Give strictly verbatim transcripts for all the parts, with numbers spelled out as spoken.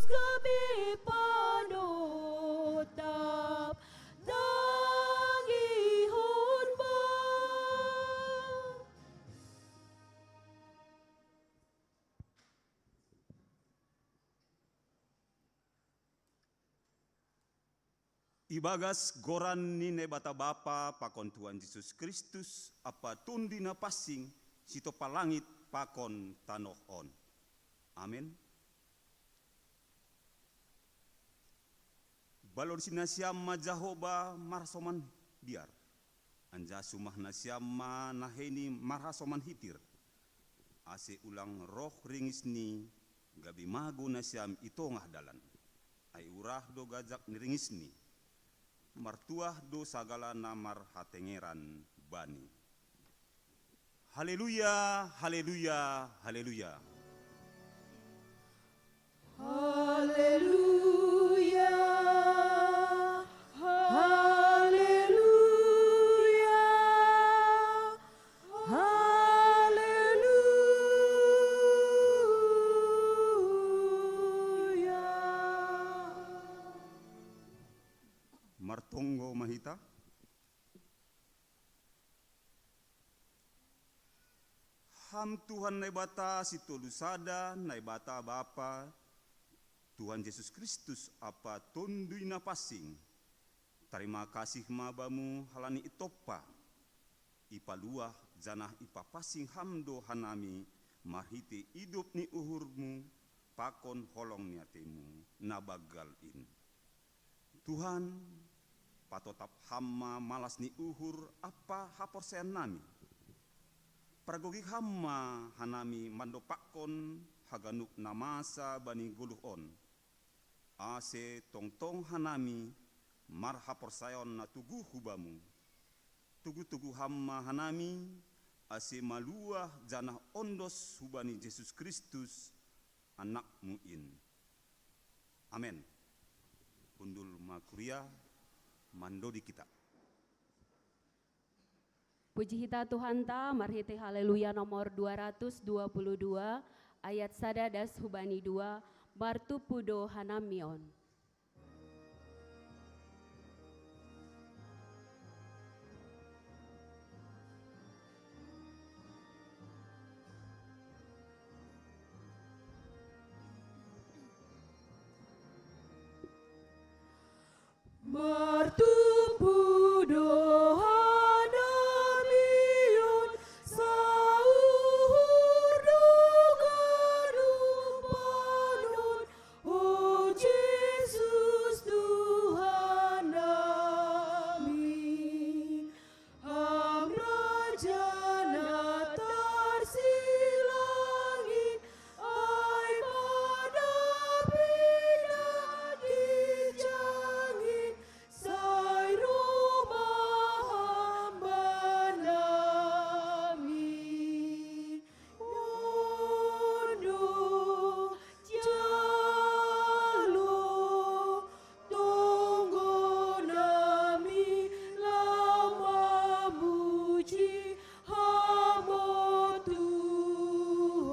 Gabe panotap dagihon ba. Ibagas goran ni Naibata Bapa pakon Tuhan Jesus Kristus, Apa Tonduy Napansing, sitopa langit pakon tanoh on. Amen. Balon si nasiam ma Jahoba marhasoman biar, anjaha sumah nasiam ma nahei ni marhasoman hitir, ase ulang roh ringisni gabe mago nasiam i tongah dalan. Ai urah do gajak ni ringisni, martuah do sagala na marhatengeran bani. Haleluya, haleluya, haleluya. Haleluya, haleluya, haleluya. Martonggo ma hita. Ham Tuhan Naibata sitolu sada, Naibata Bapa, Tuhan Jesus Kristus, Apa Tonduy Napansing. Tarima kasih ma Bamu halani itompa, ipaluah janah ipapansing Ham do hanami marhitei idop ni uhur-Mu pakon holong ni atei-Mu na banggal in. Tuhan, patotap Ham ma malas ni uhur ampa haporsayaonnami. Pargogi Ham ma hanami mandompakkon haganup na masa bani goluh on, ase tongtong hanami marhaporsayaon na tuguh hu Bamu. Tugu-tugu Ham ma hanami, ase maluah janah ondos hubani Jesus Kristus, Anak-Mu in. Amen. Hundul ma kuria mandodi kita. Puji hita Tuhanta marhitei Haleluya nomor dua ratus dua puluh dua, ayat sada das hubani dua, martumpu do hanami on. Martumpu do hanami on, sauhur do ganup panon, o Jesus Tuhan nami. Ham Raja na tarsilangit, ai madapi na ginjang in, sai roh ma Ham bannami. Mondo jalo, tonggo nami laho mamuji Ham, o Tuhan,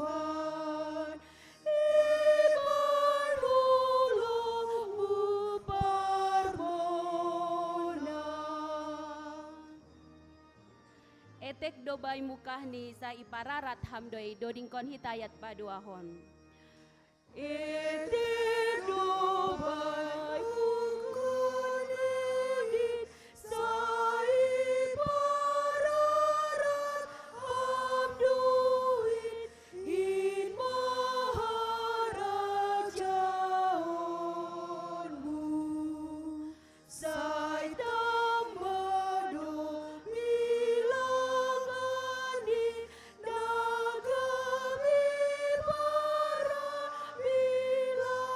ipan holong-Mu parmonan. Etek do bai mungkahni, sai ipararat Ham do i. Dodingkon hita ayat paduahon. Etek do bai mungkahni, sai ipararat Ham do i, in ma harajaon-Mu. Sai tamba do bilangan ni na gabe parbilangannami.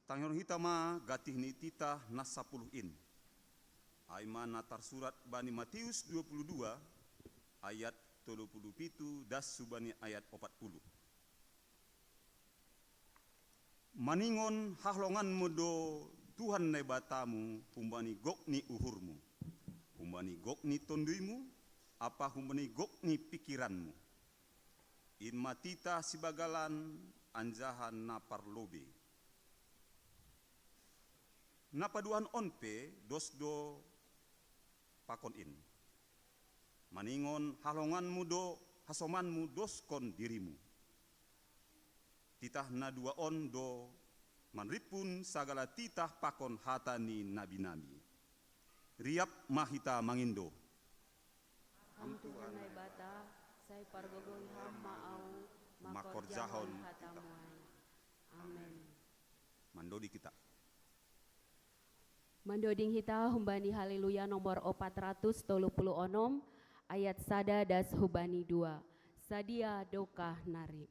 Tangion hita ma gatih ni titah na sapuluh in. Ai ma na tarsurat bani Matius dua puluh dua ayat tolu puluh pitu das hubani ayat opat puluh. Maningon haholonganmu do Tuhan Naibatamu humbani gok ni uhurmu, humbani gok ni tonduymu, ampa humbani gok ni pingkiranmu. In ma titah sibagalan anjaha na parlobei. Na paduahon on pe dos do pakon in. Maningon haholonganmu do hasomanmu doskon dirimu. Titah na dua on do manrimpun sagala titah pakon hata ni nabi-nabi. Riap ma hita mangindo. Ham Tuhan Naibata, sai pargogohi Ham ma ahu mangkorjahon hatamu ai. Amen. Mandoding hita. Mandoding hita humbani Haleluya nomor opat ratus tolu puluh onom, ayat sada das hubani dua. Sadia dokah nari.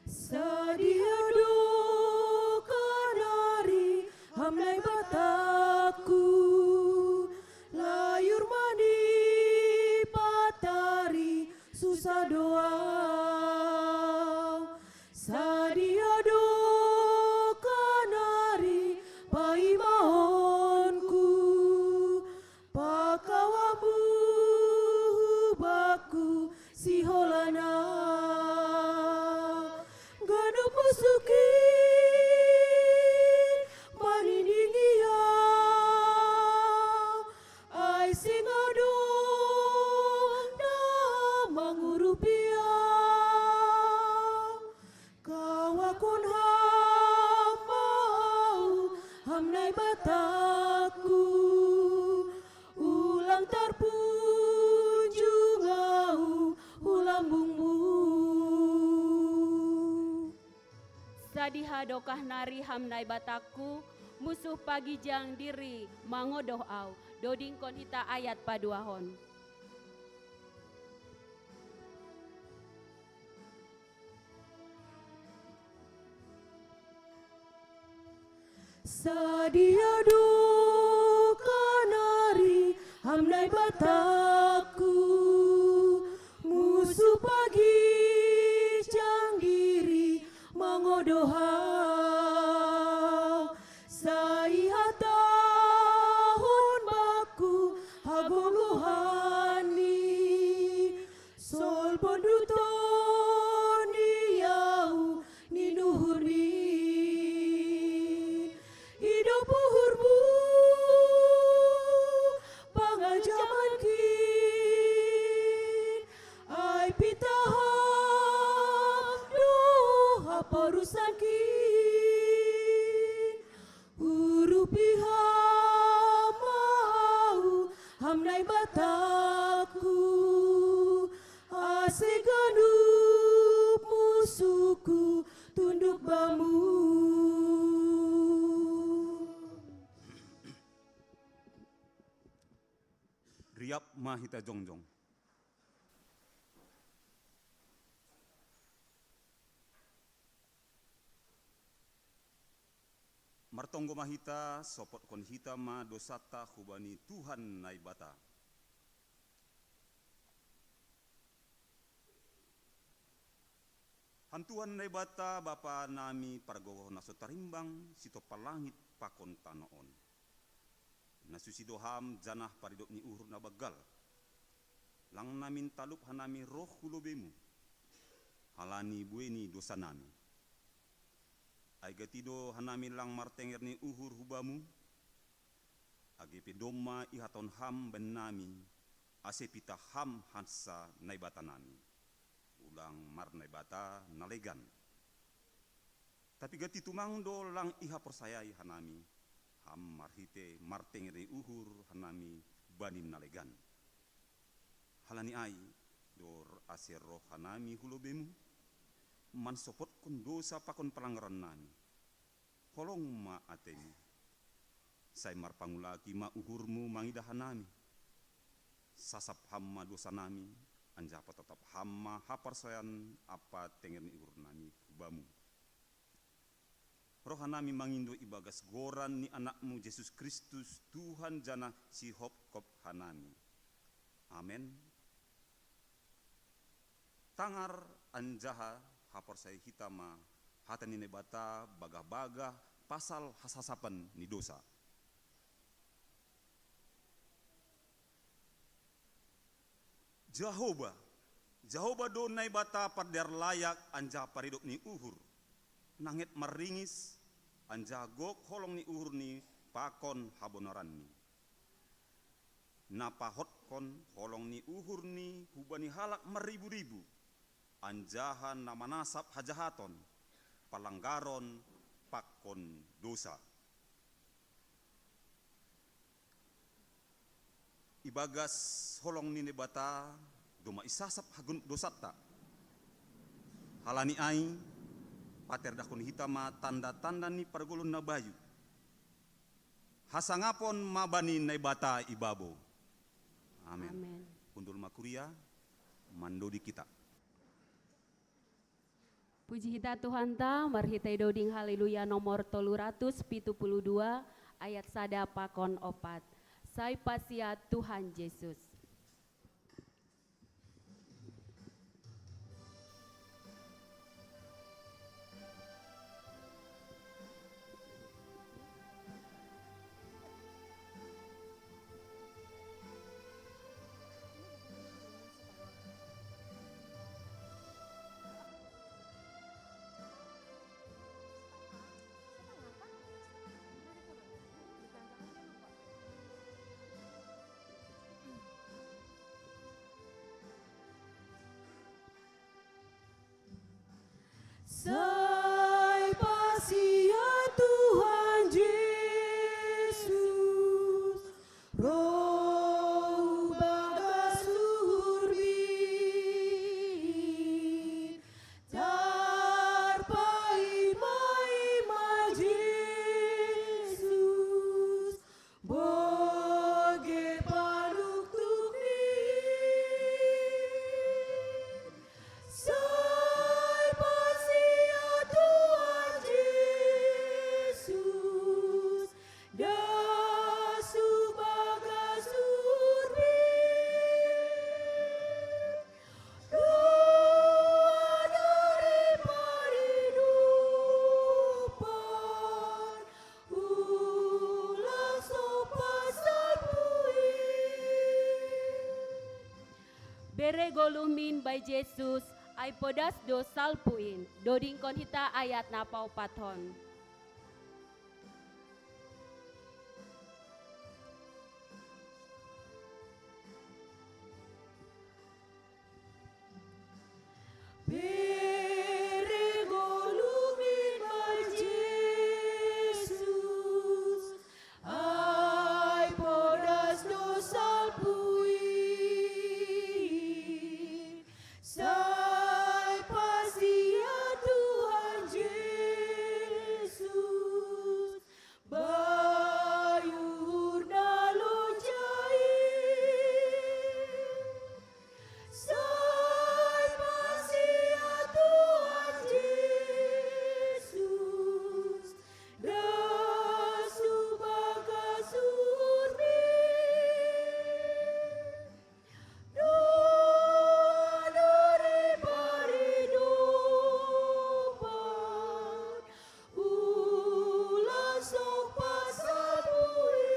Sadia dokah nari Ham Naibataku, layur mani patari susah do au. Sadia dokah nari paimaonku, pakawammu hu bakku sihola-Na. Ganup musuhkin manindingi au, ai seng adong na mangurupi au. Kawahkon Ham ma ahu, Ham Naibataku, ulang tarpunjung ahu hu lambungmu. Sadia dokah nari Ham Naibataku, musuh pagijang diri mangodoh ahu. Dodingkon hita ayat paduahon. Sadia dokah nari Ham Naibataku, musuh pagijang diri mangodoh au, sai hatahon bakku hagogohonNi. Solpon do tondi ahu nin uhurMi. Idop uhurmu pangajamankin, ai pitah Ham do haporusankin. Urupi Ham ma ahu, Ham Naibataku, ase ganup musuhku tunduk Bamu. Riap ma hita jongjong. Martonggo ma hita, sopotkon hita ma dosanta hubani Tuhan Naibata. Ham Tuhan Naibata, Bapa nami pargogoh na so tarimbang, sitompah langit pakon tano on. Na susi do Ham janah paridop ni uhur na banggal. Lang namin talup hanami roh hu lobeiMu, halani buei ni dosa nami. Ai gati do hanami lang martenger ni uhur hu Bamu, age pe domma ihatahon Ham bannami, ase pitah Ham hansa Naibata nami, ulang marnaibata na legan. Tapi gati tumang do lang ihaporsayai hanami Ham marhite martenger ni uhur hanami bani na legan. Halani ai, dor ase roh hanami hu lobeimu, mansopotkon dosa pakon palanggaran nami. Holong ma atemu, sai marpangulaki ma uhurmu mangidah hanami. Sasap ham ma dosa nami, anjaha patatap ham ma haporsayaon ampa tenger ni uhur nami hu bamu. Roh hanami mangindo ibagas goran ni Anakmu Jesus Kristus, Tuhan janah sihopkop hanami. Amen. Tangar anjaha haporsaya hita ma hata ni Naibata bagah-bagah pasal hasasapan ni dosa. Jahowa, Jahowa do Naibata pardear layak anjaha paridop ni uhur, nanget marringis, anjaha gok holong ni uhurni pakon habonaranni. Na pahotkon holong ni uhurni hubani halak marribu-ribu, anjaha na manasap hajahaton, palanggaron pakon dosa. Ibagas holong ni Naibata domma isasap haganup dosanta. Halani ai, paterdahkon hita ma tanda-tanda ni pargoluhan na bayu. Hasangapon ma bani Naibata ibabo. Amen. Amen. Hundul ma kuria, mandoding hita. Puji hita Tuhanta, marhitei doding Haleluya nomor tolu ratus pitu puluh dua, ayat sada pakon opat. Sai pasiat Tuhan Jesus. Sai pasiat Tuhan Jesus, roh bagas uhurmi, tarpaima-ima Jesus, bage panuktukmi. Sai pasiat Tuhan Jesus, das hu bagas uhurmi. Doa dari paridopan, ulang sopan salpu in. Bere goluhmin bai Jesus, ai podas do salpu in. Dodingkon hita ayat na paopathon. Bere goluhmin bai Jesus, ai podas do salpu in. Sai pasiat Tuhan Jesus, bai uhur na lonja in. Sai pasiat Tuhan Jesus, das hu bagas uhurmi. Doa dari paridopan, ulang sopan salpu in.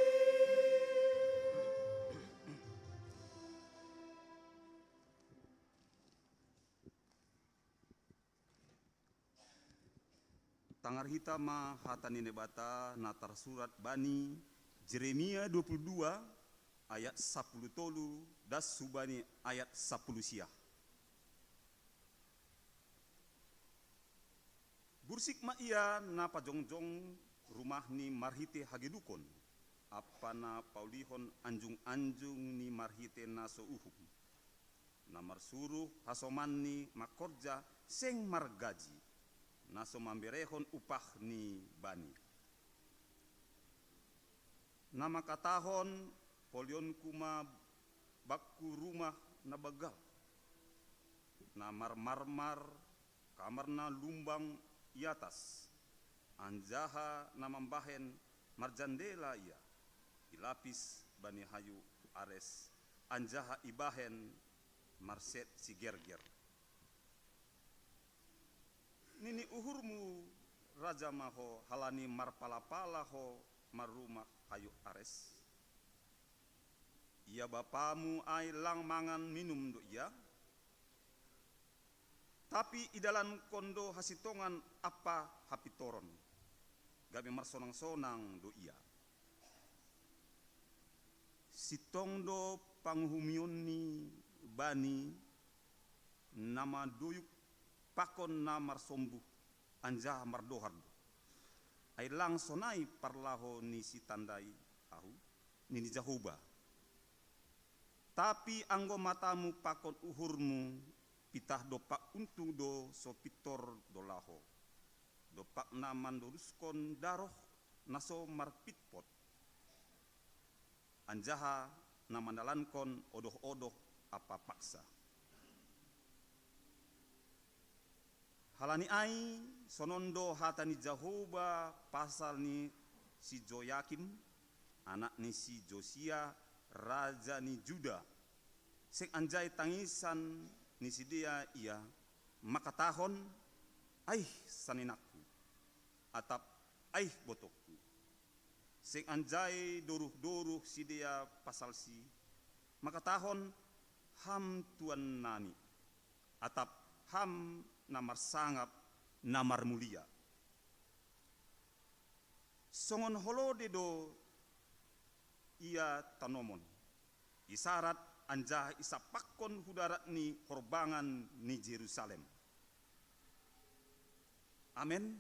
Tangar hita ma hata ni Naibata na tarsurat bani Jeremia dua puluh dua ayat sapuluh tolu das hubani ayat sapuluh sia. Bursik ma ia na pajongjong rumahni marhitei hagedukon, Apa na paulihon anjung-anjung ni marhite na so uhum, na marsuruh hasomanni mangkorja seng margaji, na so mamberehon upahni bani. Na mangkatahon, polionku ma bakku rumah na banggal, na marmarmar, kamarna lumbang i atas, anjaha na mambahen marjandela ia, ilapis bani hayu ares, anjaha ibahen marset sigerger. Nini uhurmu, raja ma ho, halani marpala-pala ho marrumah hayu ares? Ia bapamu ai lang mangan minum do ia? Tapi idalankon do hasintongan ampa hapintoron, gabe marsonang-sonang do ia. Sintong do panguhumionni bani na maduyuk pakon na marsombuh, anjaha mardohar do. Ai lang sonai parlaho ni sitandai ahu, nini Jahowa. Tapi anggo matamu pakon uhurmu, pitah dompak untung do so pintor do laho, dompakna mandoruskon daroh na so marpitpot, anjaha na mandalankon odoh-odoh ampa paksa. Halani ai, sonon do hata ni Jahowa pasal ni si Joyakim, anak ni si Josia, raja ni Juda. Seng anjai tangisan ni sidea ia, mangkatahon, "Aih, saninangku!" atap, "Aih, botongku!" Seng anjai doruh-doruh sidea pasalsi, mangkatahon, "Ham tuannami!" atap, "Ham na marsangap, na marmulia!" Songon holode do ia tanomon, isarat anjaha isampakkon hu darat ni horbangan ni Jerusalem. Amen.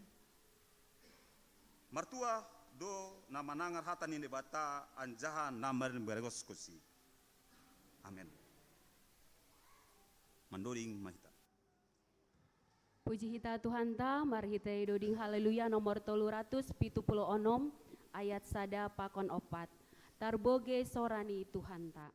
Martua do na manangar hata ni Debata anjaha na mamerengoskonsi. Amen. Mandoding ma hita. Puji hita Tuhanta, marhitei doding Haleluya nomor tolu ratus pitu puluh onom, ayat sada pakon ompat. Tarbogei sora ni Tuhanta.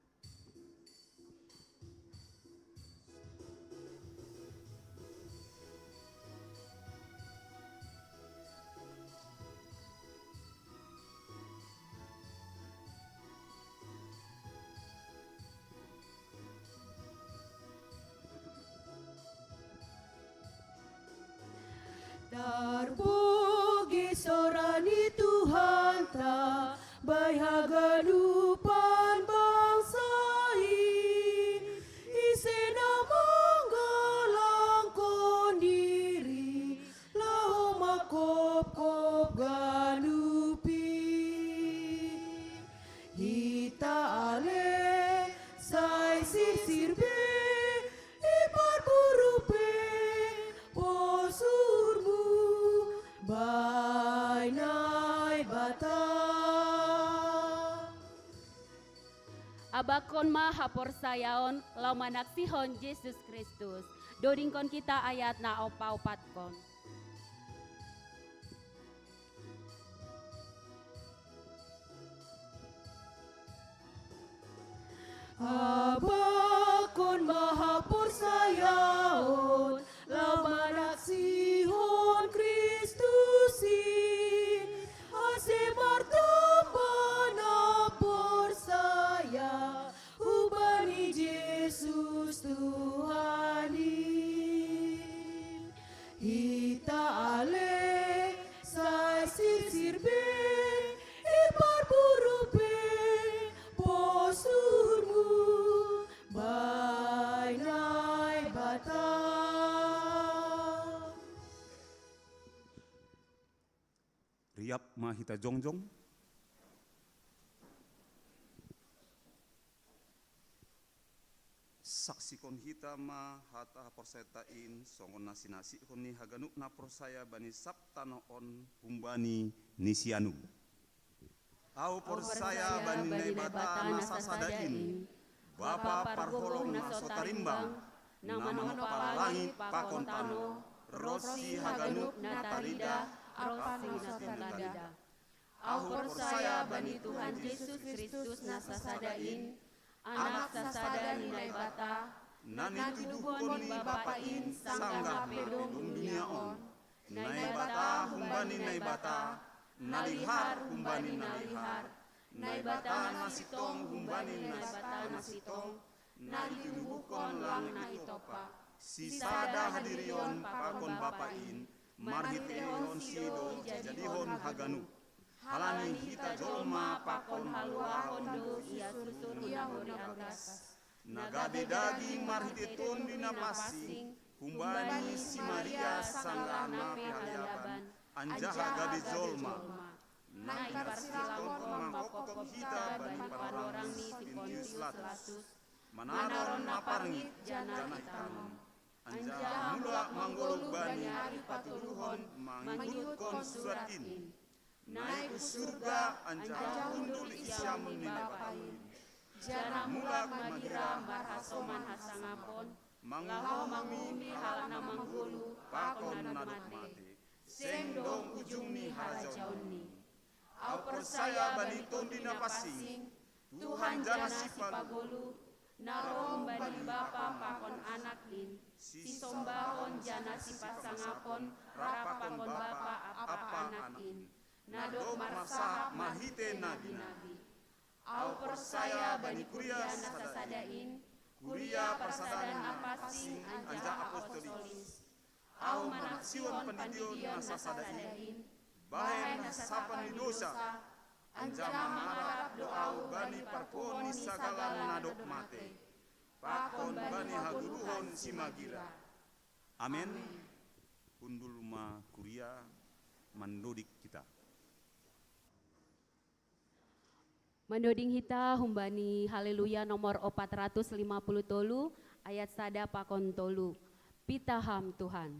Tarbogei sora ni Tuhanta, bai haganupan bangsa i, ise na manggalangkon diri, laho mangkopkop ganup i. Hita ale sai sirsir be, i parburu pe posurmu, bai Naibata. Abakkon ma haporsayaon laho manaksihon Jesus Kristus. Dodingkon hita ayat na ompaompatkon. Abakkon ma haporsayaon laho manaksihon Kristus i, ase martamba na porsaya hubani Jesus Tuhan i. Hita ale sai sirsir be, i parburu pe posurmu, bai Naibata. Riap ma hita jongjong. Saksikon hita ma hata haporsayaonta in, songon na sinasihon ni haganup na porsaya bani sab tano on humbani ni si Anu. Au porsaya bani Naibata na sasada in, Bapa parholong na so tarimbang, na manopa langit pakon tano, ronsi haganup na tarida ampa na so tarida. Au porsaya bani Tuhan Jesus Kristus na sasada in, Anak sasada ni Naibata, na nitubuhkon ni Bapa in sanggah pe dong dunia on. Naibata humbani Naibata, na lihar humbani na lihar, Naibata na sitong humbani Naibata na sitong, na tininubuhkon langit i Topa. Sisada hadiri on pakon Bapa in, marhiteihon si do jadihon haganup. Halani hita jolma pakon haluahon do ia sursur ia honi atas. Na gabe daging marhite Tondi Napansing, humbani si Maria sanggah na pe haleaban, anjaha gabe jolma. Na iparsilangkon mangkopkop hita bani panorang ni si Pontius Latus, manaron na parngit janah itanom. Anjaha mulak manggoluh bani ari patoluhon mangihutkon surat in. Naik hu surga anjaha hundul i siamun ni Bapa in. Janah mulak magira marhasoman hasangapon, laho mangumumi halak na manggoluh pakon na dob mate. Seng dong ujung ni harajaonni. Au porsaya bani Tondi Napansing, Tuhan janah Sipagoluh, na ro humbani Bapa pakon Anak in, sisombahon janah sipasangapon rap pakon Bapa ampa Anak in, na dob marsahap marhite nabi-nabi. Au porsaya bani kuria na sasada in, kuria parsadaan na pansing anjaha apostolis. Au manaksihon pandidion na sasada in, bahen hasasapan ni dousa, anjaha mangarap do au bani parpuhoon ni sagala na dob mate, pakon bani hagoluhon si magira. Amen. Hundul ma kuria mandodik hita. Mandoding hita humbani Haleluya nomor opat ratus lima puluh tolu, ayat sada pakon tolu. Pitah Ham Tuhan.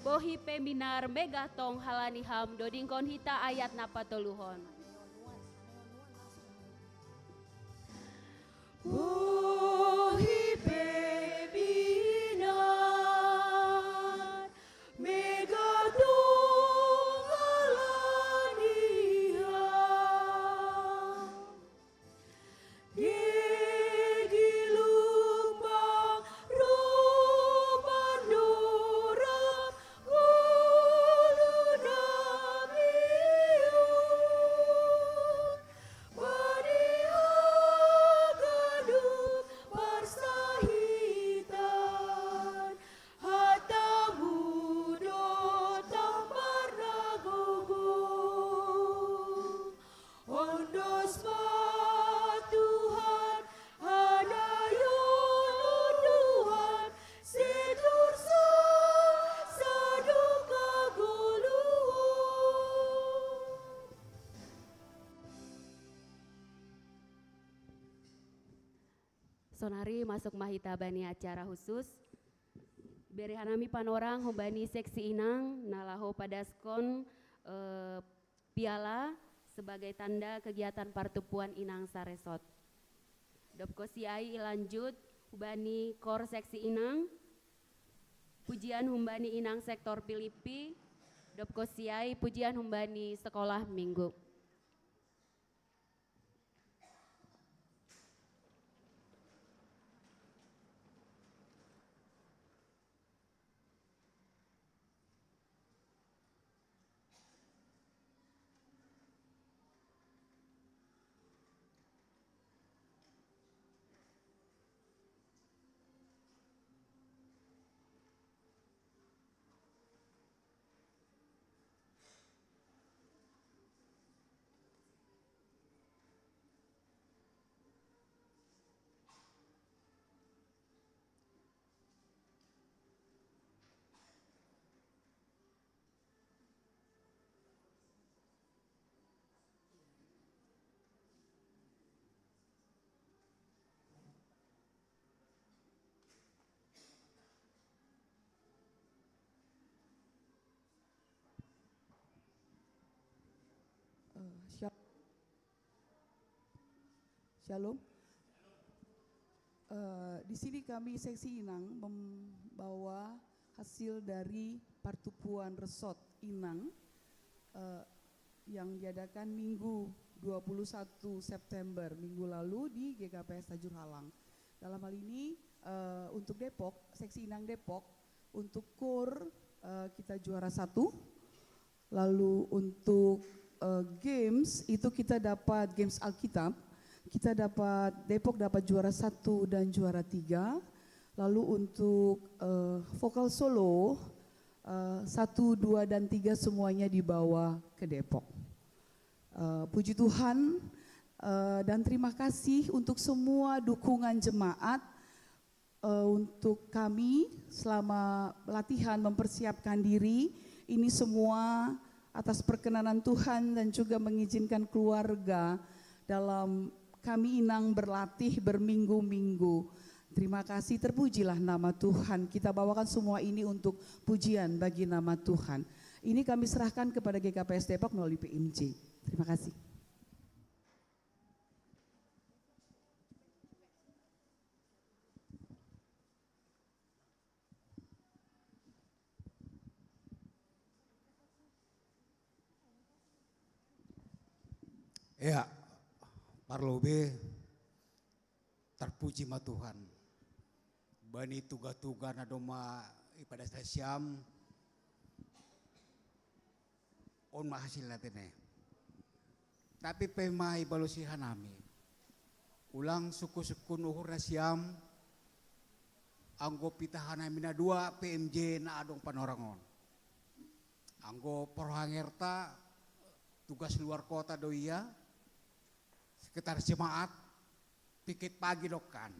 Bohi pe minar megah tong halani Ham, dodingkon hita ayat na patoluhon. Bohi pe minar megah tong halani Ham. Sonari masuk mahita bani acara khusus. Bere hanami panorang humbani seksi inang nalaho padaskon eh, piala sebagai tanda kegiatan partupuan inang saresot. Dopko siai ilanjut humbani kor seksi inang, pujian humbani inang sektor Pilipi, dopko siai pujian humbani sekolah minggu. Shalom. Uh, di sini kami seksi Inang membawa hasil dari partupuan resort Inang uh, yang diadakan Minggu dua puluh satu September, minggu lalu di G K P S Tajur Halang. Dalam hal ini uh, untuk Depok, seksi Inang Depok, untuk kor uh, kita juara satu. Lalu untuk uh, games itu kita dapat games Alkitab, kita dapat Depok dapat juara satu dan juara tiga. Lalu untuk uh, vokal solo uh, satu, dua dan tiga semuanya dibawa ke Depok. Uh, puji Tuhan uh, dan terima kasih untuk semua dukungan jemaat uh, untuk kami selama latihan mempersiapkan diri. Ini semua atas perkenanan Tuhan dan juga mengizinkan keluarga dalam kami Inang berlatih berminggu-minggu. Terima kasih, terpujilah nama Tuhan. Kita bawakan semua ini untuk pujian bagi nama Tuhan. Ini kami serahkan kepada G K P S Depok melalui P M J. Terima kasih. Ya, parlobe terpuji ma Tuhan. Bani tuga-tuga na doma ipada sasiam on ma hasilna tene. Tapi pe ma ibalosi hanami. Ulang suku-suku nuhur nasiam anggo pita hanami na dua P M J na adong panorang on. Anggo porhangerta tugas luar kota do ia, sekretaris jemaat, pikit pagi dokkan.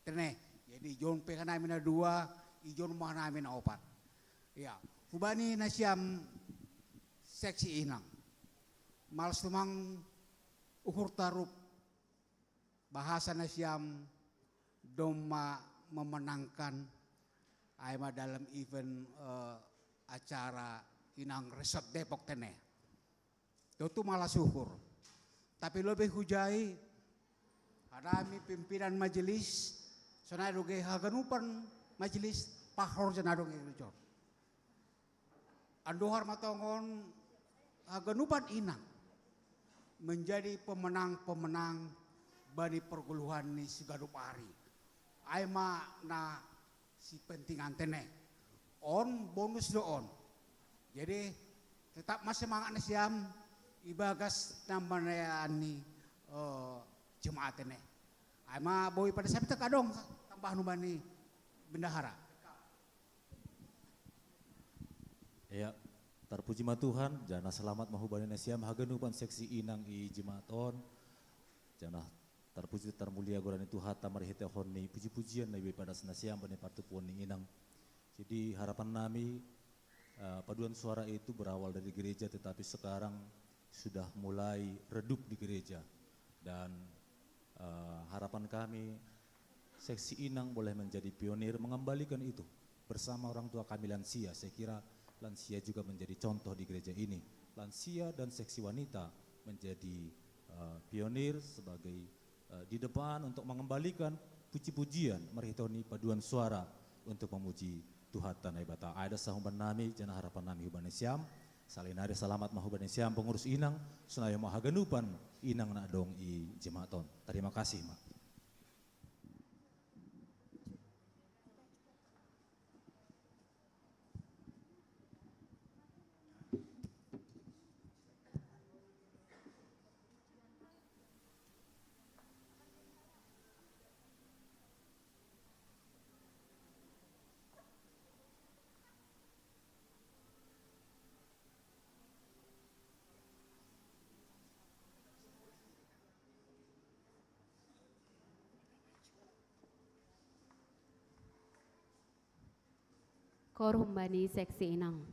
Tene, jadi ijon pe hanami na dua, ijon ma hanami na opat. Ya, hubani nasiam seksi Inang. Mals tumang uhur tarup bahasa nasiam doma memenangkan ai ma dalam event uh, acara Inang Resort Depok tene. Tontu malas uhur. Tapi lobe hujai hanami pimpinan majelis sonai doge haganupan majelis pahor jana doge rijor. Andohar ma tongon haganupan Inang menjadi pemenang-pemenang bani perguluhan ni sigadup ari. Ai ma na si pentingan tene. On bonus do on. Jadi tetap ma semangat nasiam ibagas nambanayaan ni uh, jemaat tene. Ai ma boi pada sapi tak adong tambah numani bendahara. Ya, terpuji ma Tuhan, jana selamat mahubani nasiam haganupan seksi Inang i jemaat on. Jana terpuji termulia gorani Tuhan tamarihitehon ni puji-pujian na ibadas nasiam bani partupuan ni Inang. Jadi harapan nami uh, paduan suara itu berawal dari gereja tetapi sekarang sudah mulai redup di gereja dan uh, harapan kami Seksi Inang boleh menjadi pionir mengembalikan itu bersama orang tua kami lansia. Saya kira lansia juga menjadi contoh di gereja ini. Lansia dan seksi wanita menjadi uh, pionir sebagai uh, di depan untuk mengembalikan puji-pujian, merhitoni paduan suara untuk memuji Tuhan Tanah Ibata. Ada sahumban nami, jana harapan nami hubani siam. Salin ada salamat mahubani siam pengurus Inang, sunaya mahaganupan Inang nak dong i jematon. Terima kasih, Mak. Kor humbani seksi Inang.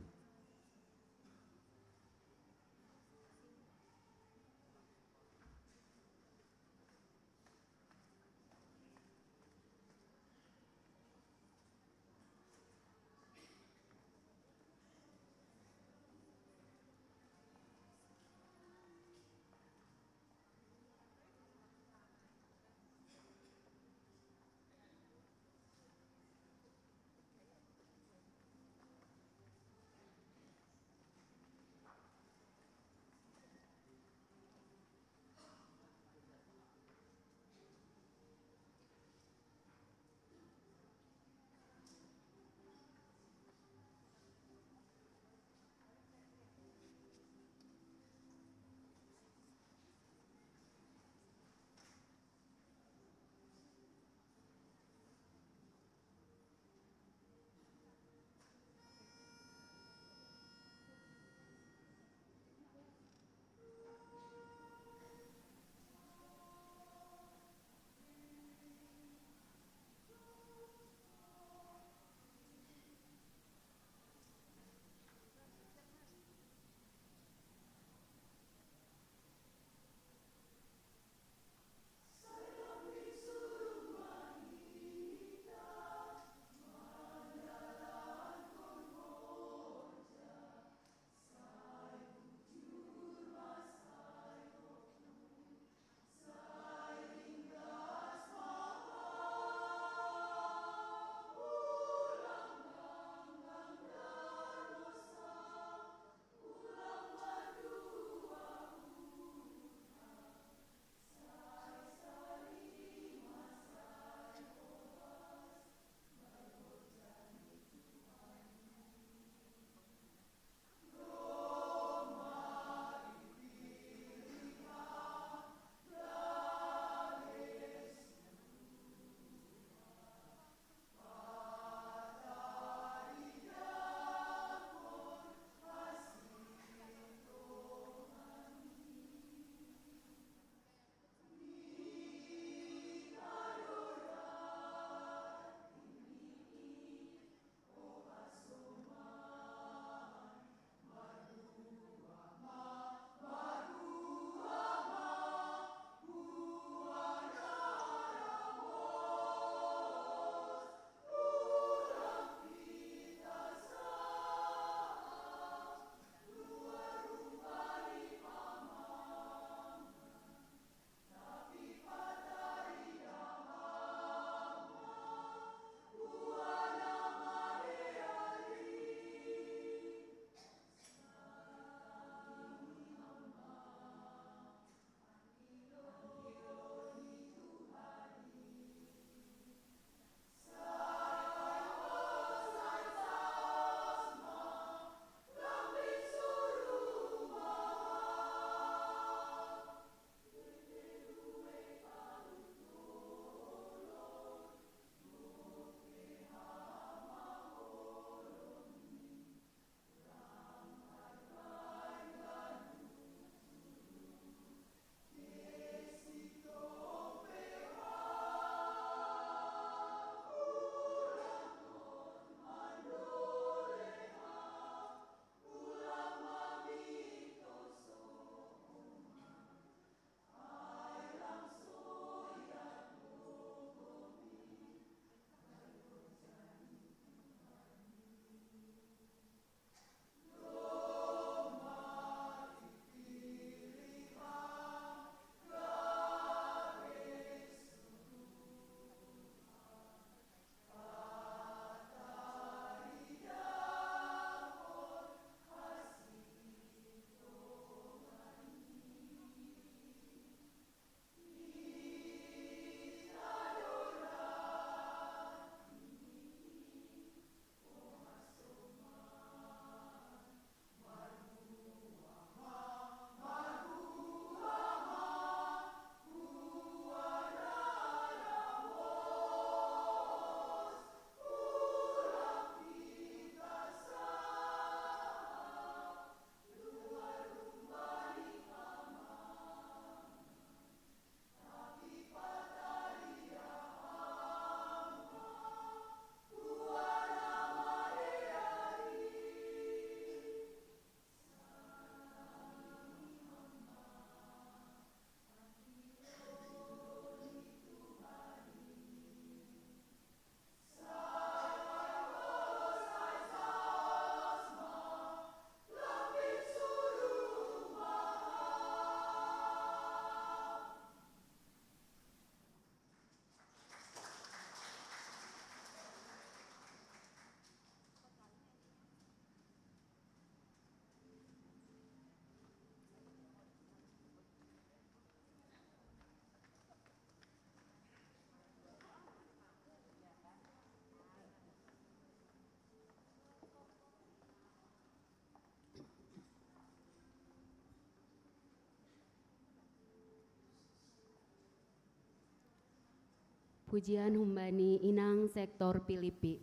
Pujian humbani inang sektor Pilipi.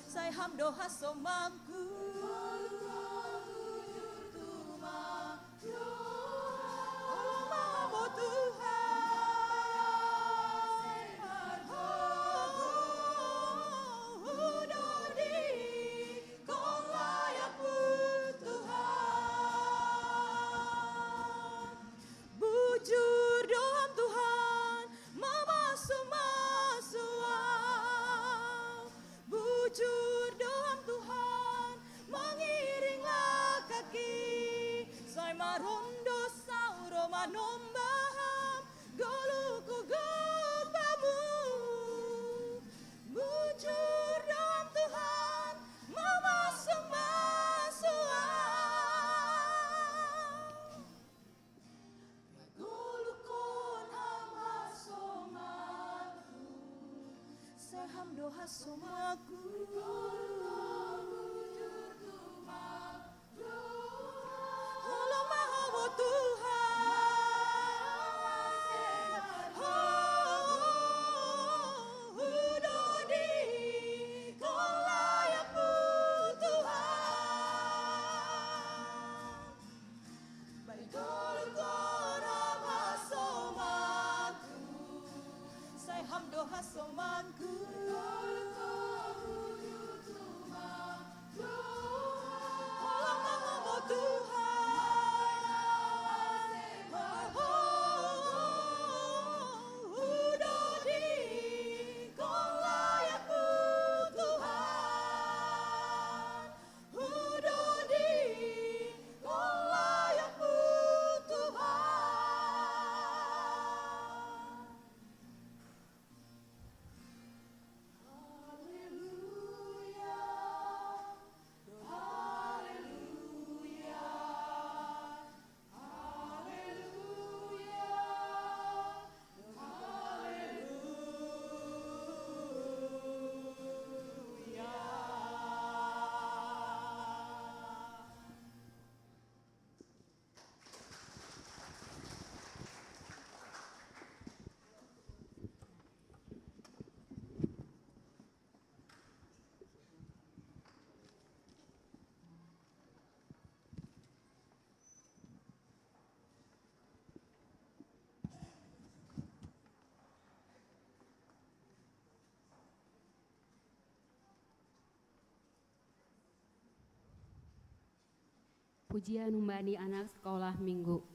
Sai ham doha somamku. Tolong maha mo Tuhan. Hudodi kong layak mo Tuhan. Bujur. Doha somaku. Halo maha mo Tuhan. Hudodi kolayaku Tuhan. Baitolu kora maha somaku. Sai ham doha somaku. Halo maha mo Tuhan. Hudodi kolayaku Tuhan. Hudodi kolayaku Tuhan. Haleluya. Haleluya. Haleluya. Haleluya. Pujian humbani anak sekolah minggu.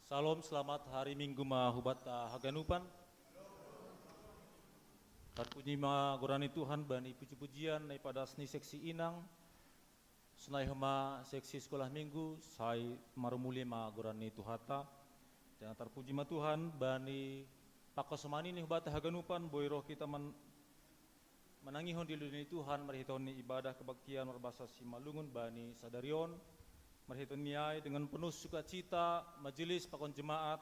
Salam, selamat hari Minggu ma hubatta haganupan. Tarpuji ma goran ni Tuhan bani puji-pujian nai padas ni seksi inang. Sonai homa seksi sekolah minggu, sai marmulia ma goran ni Tuhanta. Janah tarpuji ma Tuhan bani pangkasomani ni hubatta haganupan, boi roh kita man, manangihon dilu ni Tuhan marhiteon ni ibadah kebaktian marbahasa Simalungun bani sadari on. Marhiteon ni ai dengan penuh sukacita majelis pakon jemaat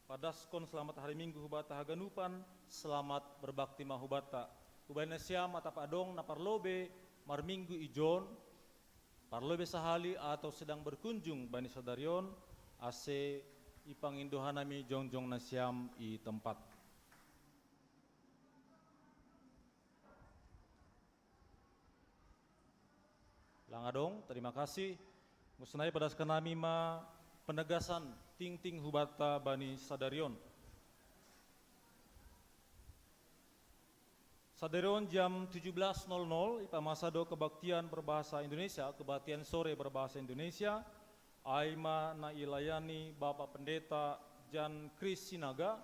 padaskon selamat hari Minggu hubatta haganupan, selamat berbakti ma hubatta. Hubani nasiam atap adong na parlobei marminggu ijon, parlobei sahali atau sedang berkunjung bani sadari on, ase ipangindo hanami jongjong nasiam i tempat. Lang adong, terima kasih. Muse nai padaskan nami ma penegasan tingting hubatta bani sadari on. Sadari on jam tujuh belas nol nol ipamasa do kebaktian berbahasa Indonesia, kebaktian sore berbahasa Indonesia, ai ma na ilayani Bapak Pendeta Jan Kris Sinaga,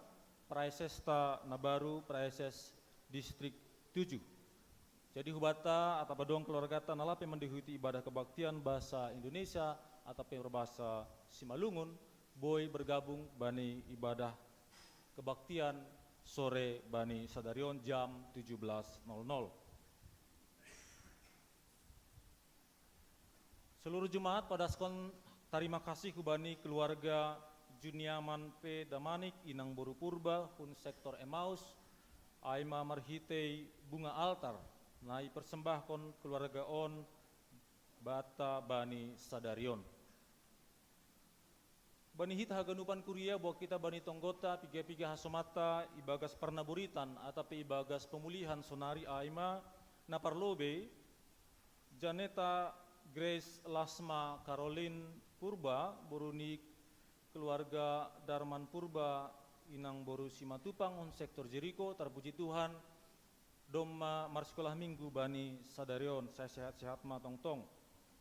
Praesesta na baru, Praeses Distrik tujuh. Jadi hubatta atap adong keluargata na lape mandihuti ibadah kebaktian bahasa Indonesia atap pe berbahasa Simalungun, boi bergabung bani ibadah kebaktian sore bani sadari on jam tujuh belas nol nol. Seluruh jemaat padaskon tarima kasih hubani keluarga Juniaman P Damanik inang boru Purba hun sektor Emmaus, ai ma marhitei bunga altar na ipersembahkon keluarga on banta bani sadari on. Bani hita haganupan kuria, boan hita bani tonggonta piga-piga hasomanta ibagas parnaboritan atap pe ibagas pemulihan sonari, ai ma na parlobei Janeta Grace Lasma Caroline Purba, boru ni keluarga Darman Purba inang boru Simatupang hun sektor Jeriko. Tarpuji Tuhan, domma marsikolah minggu bani sadari on, sai sehat-sehat ma tongtong.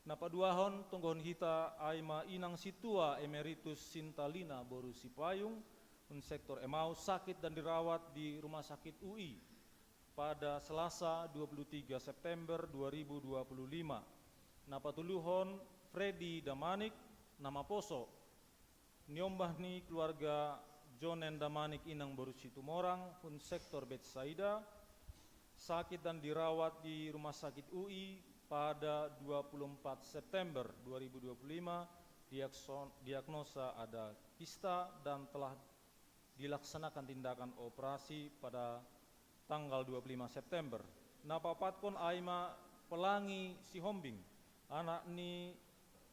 Na paduahon tonggohon hita ai ma inang sintua Emeritus Sintalina boru Sipayung hun sektor Emmaus, sakit dan dirawat di Rumah Sakit U I pada Selasa dua puluh tiga September dua ribu dua puluh lima. Na patoluhon Freddy Damanik na maposo, niombah ni keluarga Jonen Damanik inang boru Situmorang hun sektor Betsaida, sakit dan dirawat di Rumah Sakit U I pada dua puluh empat September dua ribu dua puluh lima, diakson-, diagnosa ada kista dan telah dilaksanakan tindakan operasi pada tanggal dua puluh lima September. Na paopatkon ai ma Pelangi Sihombing, anak ni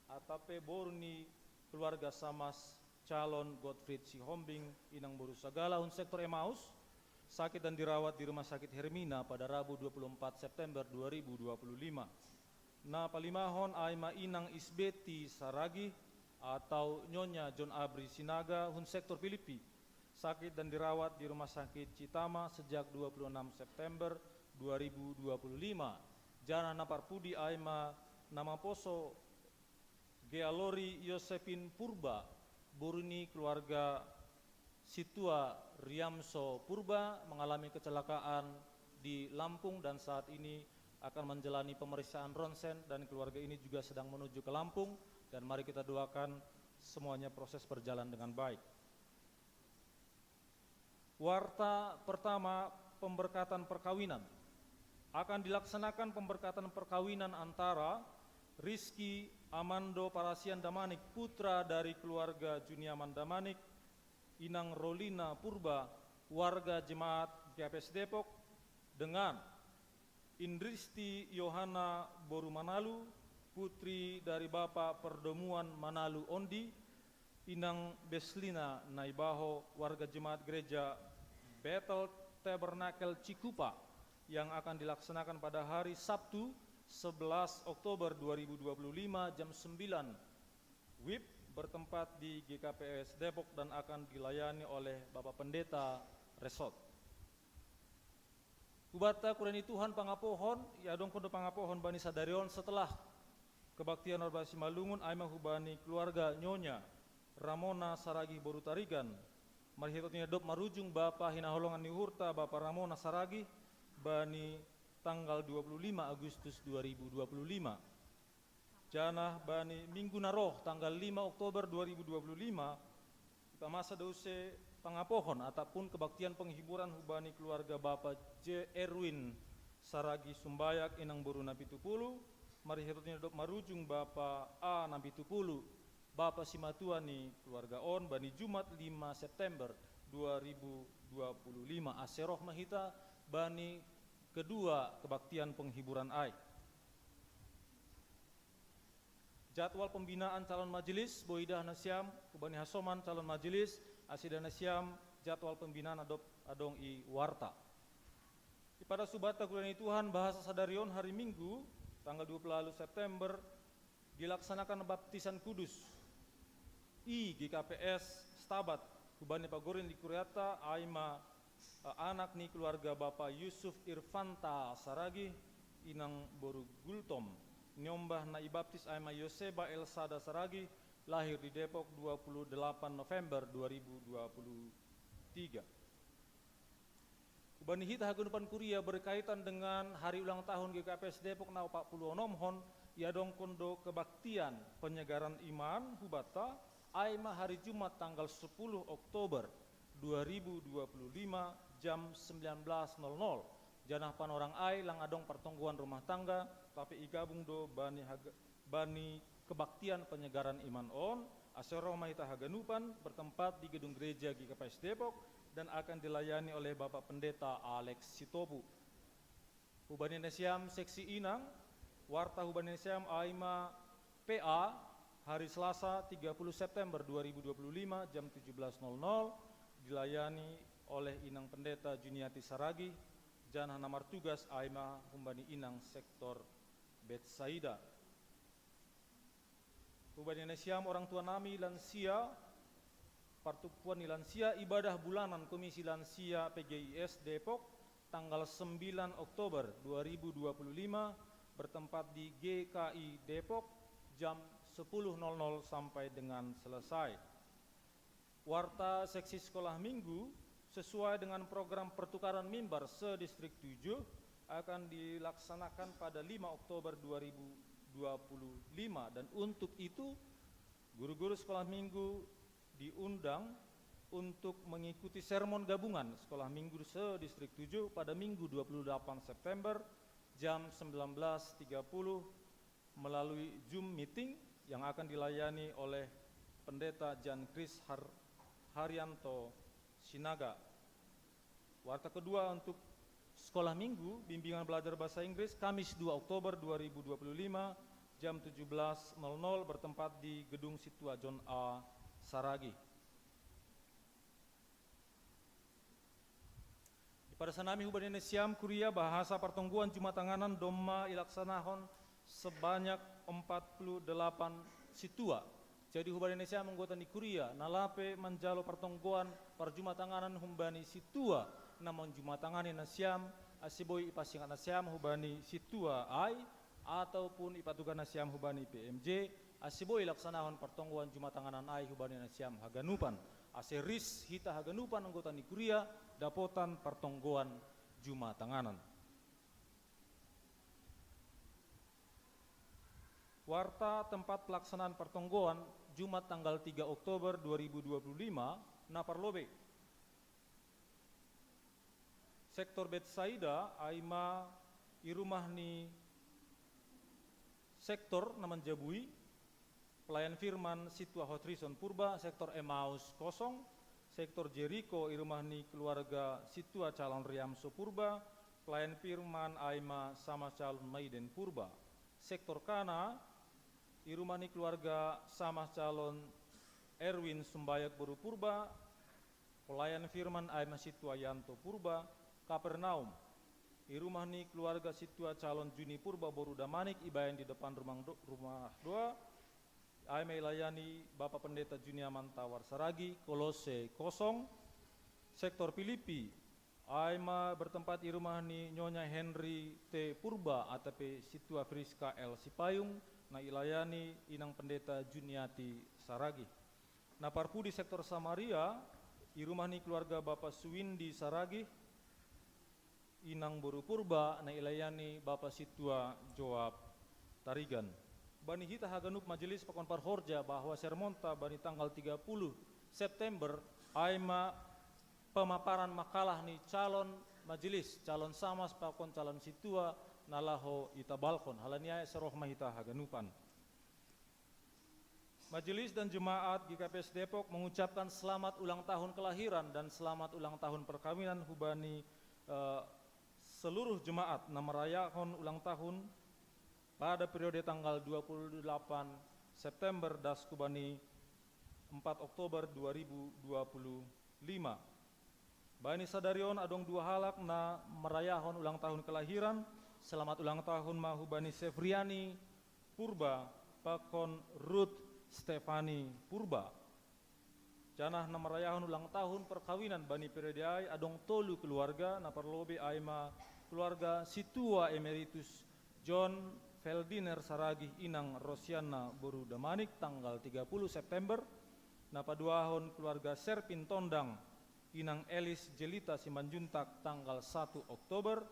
atap pe boru ni keluarga Samas, calon Gottfried Sihombing inang boru Sagala hun sektor Emmaus, sakit dan dirawat di Rumah Sakit Hermina pada Rabu dua puluh empat September dua ribu dua puluh lima. Na palimahon ai ma inang Isbeti Saragih atau Nyonya John Abri Sinaga hun sektor Pilipi, sakit dan dirawat di Rumah Sakit Citama sejak dua puluh enam September dua ribu dua puluh lima. Janah na parpudi ai ma na maposo Gealori Yosepin Purba, boru ni keluarga sintua Riamso Purba, mengalami kecelakaan di Lampung dan saat ini akan menjalani pemeriksaan ronsen, dan keluarga ini juga sedang menuju ke Lampung, dan mari kita doakan semuanya proses berjalan dengan baik. Warta pertama, pemberkatan perkawinan. Akan dilaksanakan pemberkatan perkawinan antara Rizky Amando Parasian Damanik, putra dari keluarga Juniaman Damanik, inang Rolina Purba, warga jemaat G K P S Depok, dengan Indristi Yohana boru Manalu, putri dari Bapak Perdomuan Manalu Ondi, inang Beslina Naibaho, warga jemaat gereja Betel Tabernakel Cikupa, yang akan dilaksanakan pada hari Sabtu sebelas Oktober dua ribu dua puluh lima jam sembilan W I B bertempat di G K P S Depok dan akan dilayani oleh Bapak Pendeta Resort. Hubatta kuria ni Tuhan, pangapohon, iadongkon do pangapohon bani sadari on setelah kebaktian marbahasa Simalungun, ai ma hubani keluarga Nyonya Ramona Saragih boru Tarigan, marhitehon i na dob marujung bapa hinaholongan ni uhurta, bapa Ramona Saragih, bani tanggal dua puluh lima Agustus dua ribu dua puluh lima. Janah bani minggu na roh, tanggal lima Oktober dua ribu dua puluh lima, ipamasa do use pangapohon ataupun kebaktian penghiburan hubani keluarga bapa J Erwin Saragih Sumbayak, inang boru na pitu puluh, marhitehon i na dob marujung bapa A na pitu puluh, bapa simatua ni keluarga on, bani Jumat lima September dua ribu dua puluh lima. Ase roh ma hita bani kedua kebaktian penghiburan ai. Jadwal pembinaan calon majelis, boi idah nasiam hubani hasoman calon majelis, ase idah nasiam jadwal pembinaan na dob adong i warta. Ipadas hubanta kuria ni Tuhan, bahasa sadari on hari Minggu, tanggal dua puluh September, dilaksanakan baptisan kudus i G K P S Stabat, hubani pagorin di kuriata, ai ma, eh, anak ni keluarga bapa Yusuf Irfanta Saragih, inang boru Gultom. Niombah na ibaptis ai ma Yoseba Elsada Saragih, lahir di Depok dua puluh delapan November dua ribu dua puluh tiga. Hubani hita haganupan kuria, berkaitan dengan hari ulang tahun G K P S Depok na opat puluh onomhon, iadongkon do kebaktian penyegaran iman hubanta, ai ma hari Jumat tanggal sepuluh Oktober dua ribu dua puluh lima, jam sembilan belas nol nol. Janah panorang ai lang adong pertonggoan rumah tangga, tapi igabung do bani haga-, bani kebaktian penyegaran iman on, ase roh ma hita haganupan, bertempat di gedung gereja G K P S Depok, dan akan dilayani oleh Bapak Pendeta Alex Sitopu. Hubani nasiam seksi inang, warta hubani nasiam ai ma P A, hari Selasa tiga puluh September dua ribu dua puluh lima, jam tujuh belas nol nol, dilayani oleh Inang Pendeta Juniati Saragih, janah na martugas ai ma humbani inang sektor Betsaida. Hubani nasiam orang tua nami lansia, partumpuan ni lansia, ibadah bulanan Komisi Lansia P G I S Depok, tanggal sembilan Oktober dua ribu dua puluh lima, bertempat di G K I Depok, jam sepuluh nol nol sampai dengan selesai. Warta seksi sekolah minggu sesuai dengan program pertukaran mimbar se-Distrik tujuh akan dilaksanakan pada lima Oktober dua ribu dua puluh lima, dan untuk itu guru-guru sekolah minggu diundang untuk mengikuti sermon gabungan sekolah minggu se-Distrik tujuh pada Minggu dua puluh delapan September, jam sembilan belas tiga puluh, melalui Zoom meeting yang akan dilayani oleh Pendeta Jan Kris Har-, Haryanto Sinaga. Warta kedua untuk sekolah minggu, bimbingan belajar bahasa Inggris, Kamis dua Oktober dua ribu dua puluh lima, jam tujuh belas nol nol, bertempat di Gedung Situa John A. Saragih. Ipadas nami hubani nasiam kuria, bahasa partonggoan Jumatanganan domma ilaksanahon sebanyak empat puluh delapan sintua. Jadi hubani nasiam anggota ni kuria na lape manjalo partonggoan parjumatanganan humbani sintua na manjumatangani nasiam, ase boi ipasingat nasiam hubani sintua ai, ataupun ipatugah nasiam hubani P M J, ase boi ilaksanahon partonggoan Jumatanganan ai hubani nasiam haganupan, ase ris hita haganupan anggota ni kuria dapotan partonggoan Jumatanganan. Warta tempat pelaksanaan partonggoan Jumat tanggal tiga Oktober dua ribu dua puluh lima, na parlobei. Sektor Betsaida, ai ma i rumah ni sektor na manjabui, pelayan firman sintua Hotrison Purba, sektor Emmaus kosong, sektor Jeriko i rumah ni keluarga sintua calon Riamso Purba, pelayan firman ai ma sama calon Maiden Purba, sektor Kana i rumah ni keluarga sama calon Erwin Sumbayak boru Purba, pelayan firman ai ma sintua Yanto Purba, Kapernaum i rumah ni keluarga sintua calon Juni Purba boru Damanik ibaen di depan rumah do-, rumah doa, ai ma ilayani Bapak Pendeta Juniaman Tawar Saragih, Kolose kosong, sektor Filipi, ai ma bertempat i rumah ni Nyonya Henry T Purba atape sintua Friska L Sipayung, na ilayani Inang Pendeta Juniati Saragih. Na parpudi sektor Samaria, i rumah ni keluarga Bapa Suwindi Saragih, inang boru Purba, na ilayani Bapa Sintua Joab Tarigan. Bani hita haganup majelis pakon parhorja bahwa sermonta bani tanggal tiga puluh September ai ma pemaparan makalah ni calon majelis, calon samas pakon calon sintua na laho itabalhon. Halani ai seroh ma hita haganupan. Majelis dan jemaat G K P S Depok mengucapkan selamat ulang tahun kelahiran dan selamat ulang tahun perkawinan hubani eh, seluruh jemaat na merayahon ulang tahun pada periode tanggal dua puluh delapan September das hubani empat Oktober dua ribu dua puluh lima. Bani sadari on adong dua halak na merayahon ulang tahun kelahiran. Selamat ulang tahun ma hubani Sevriani Purba pakon Ruth Stefani Purba. Janah na merayahon ulang tahun perkawinan bani periode ai adong tolu keluarga, na parlobei ai ma keluarga Sintua Emeritus John Feldiner Saragih, inang Rosiana boru Damanik, tanggal tiga puluh September. Na paduahon keluarga Serpin Tondang, inang Elis Jelita Simanjuntak, tanggal satu Oktober.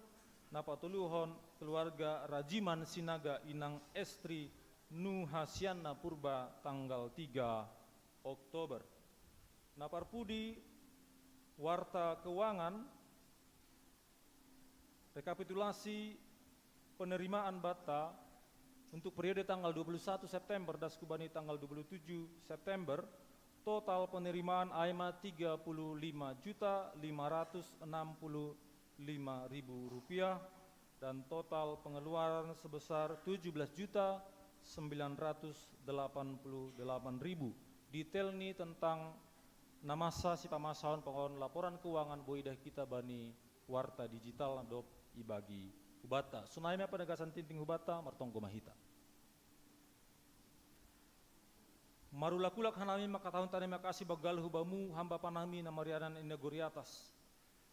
Na patoluhon keluarga Rajiman Sinaga, inang Estri Nuhasiana Purba, tanggal tiga Oktober. Na parpudi warta keuangan, rekapitulasi penerimaan banta untuk periode tanggal dua puluh satu September das hubani tanggal dua puluh tujuh September, total penerimaan ai ma tiga puluh lima juta lima ratus enam puluh lima ribu rupiah dan total pengeluaran sebesar tujuh belas juta sembilan ratus delapan puluh delapan ribu. Detail ni tentang na masa sipamasahon pakon laporan keuangan boi idah hita bani warta digital na dob ibagi hubanta. Sonai ma penegasan tingting hubanta, martonggo ma hita. Marulak-ulak hanami mangkatahon tarima kasih banggal hu Bamu, Ham Bapa nami na marianan i nagori atas.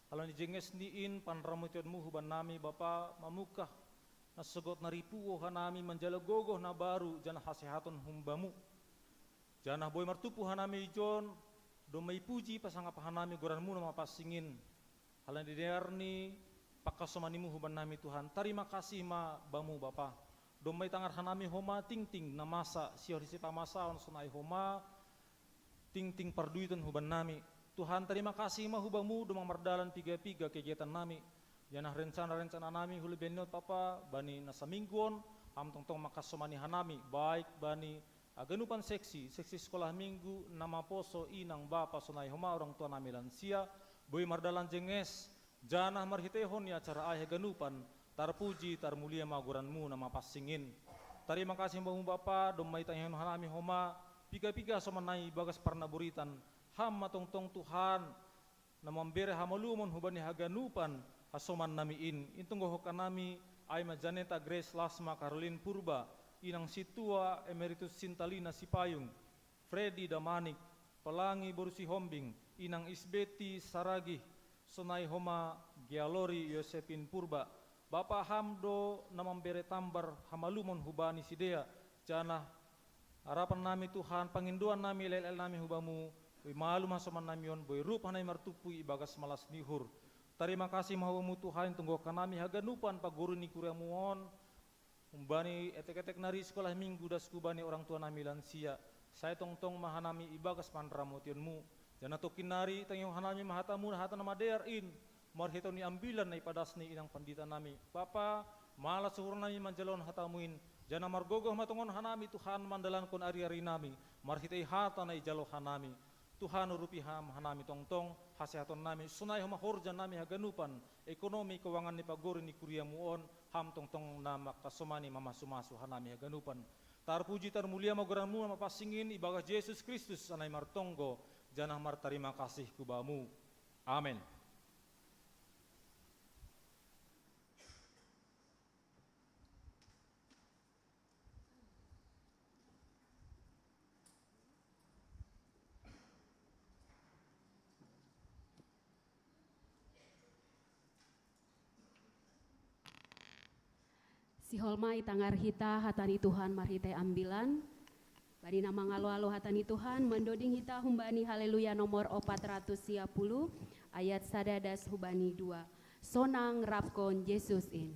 Halani jenges ni in panramotionMu hubannami Bapa, mamungkah na sogot na ripuo hanami manjalo gogoh na baru janah hasehaton hum Bamu. Janah boi martumpu hanami ijon, domma ipuji pasangap hanami goranMu na mapansing in. Halani dear ni pangkasomaniMu hubannami Tuhan, tarima kasih ma Bamu Bapa. Domma itangar hanami homa tingting na masa sihol sipamasahon sonai homa tingting parduiton hubannami. Tuhan, tarima kasih ma hu Bamu domma mardalan piga-piga kegiatannami. Janah rencana-rencananami hu lobeion Bapa bani na saminggu on, Ham tongtong mangkasomani hanami, baik bani haganupan seksi, seksi sekolah minggu, na maposo inang bapa sonai homa orang tuanami lansia, boi mardalan jenges, janah marhiteihon ni acara ai haganupan, tarpuji tarmulia ma goranMu na mapansing in. Tarima kasih Bamu Bapa, domma itangihon hanami homa piga-piga hasomannami ibagas parnaboritan. Ham ma tongtong Tuhan, na mambere hamalumon hubani haganupan hasomannami in. Intonggohon hanami ai ma Janeta Grace Lasma Karolin Purba, inang Sintua Emeritus Sintalina Sipayung, Fredi Damanik, Pelangi boru Sihombing, inang Isbeti Saragih, sonai homa Gealori Yosepin Purba. Bapa, Ham do na mambere tambar hamalumon hubani sidea, janah harapannami Tuhan, pangindoannami, lel-elnami hu Bamu, boi malum hasomannami on, boi rup hanami martumpu ibagas malas ni uhur. Tarima kasih ma hu Bamu Tuhan, intonggohon hanami haganupan paguru ni kuriaMu on, humbani etek-etek nari sekolah minggu das hubani orang tuanami lansia, sai tongtong ma hanami ibagas panramotionMu. Janah tongkin nari tangihon hanami ma hataMu, hata na madear in, marhitei ni ambilan na ipadas ni inang panditanami. Bapa, malas uhurnami manjalohon hataMu in, janah margogoh ma tongon hanami Tuhan mandalankon ari-arinami, marhitei hata na ijalo hanami. Tuhan, urupi Ham hanami tongtong, hasehatonnami, sonai homa horjanami haganupan, ekonomi keuangan ni pagori ni kuriaMu on, Ham tongtong na mangkasomani mamasu-masu hanami haganupan. Tarpuji tarmulia ma goranMu na mapansing in, ibagas Jesus Kristus hanami martonggo, janah martarima kasih hu Bamu. Amen. Sihol ma itangar hita hata ni Tuhan marhitei ambilan. Ari na mangalo-alo hata ni Tuhan, mandoding hita humbani Haleluya nomor opat ratus sia puluh, ayat sada das humbani dua. Sonang rapkon Jesus in.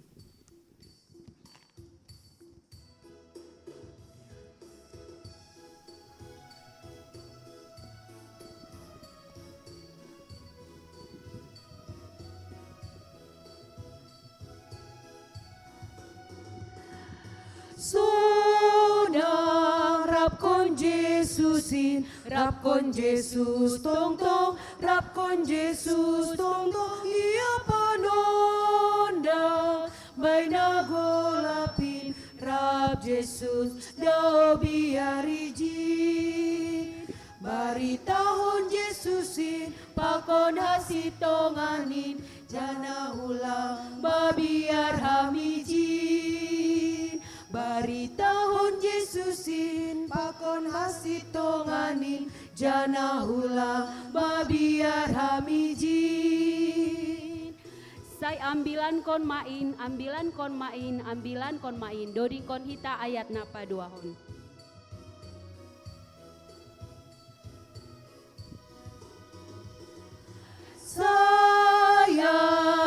Sonang rapkon Jesus in, rapkon Jesus tongtong, rapkon Jesus tongtong, ia panonda baina golapin, rap Jesus dao biar ijin. Baritahon Jesus in pakon hasitonganin, janah ulang mabiar ham ijin. Baritahon Jesus in pakon hasitonganin, janah ulang mabiar ham ijin. Sai ambilankon ma in, ambilankon ma in, ambilankon ma in, dodingkon hita ayat na paduahon. Sai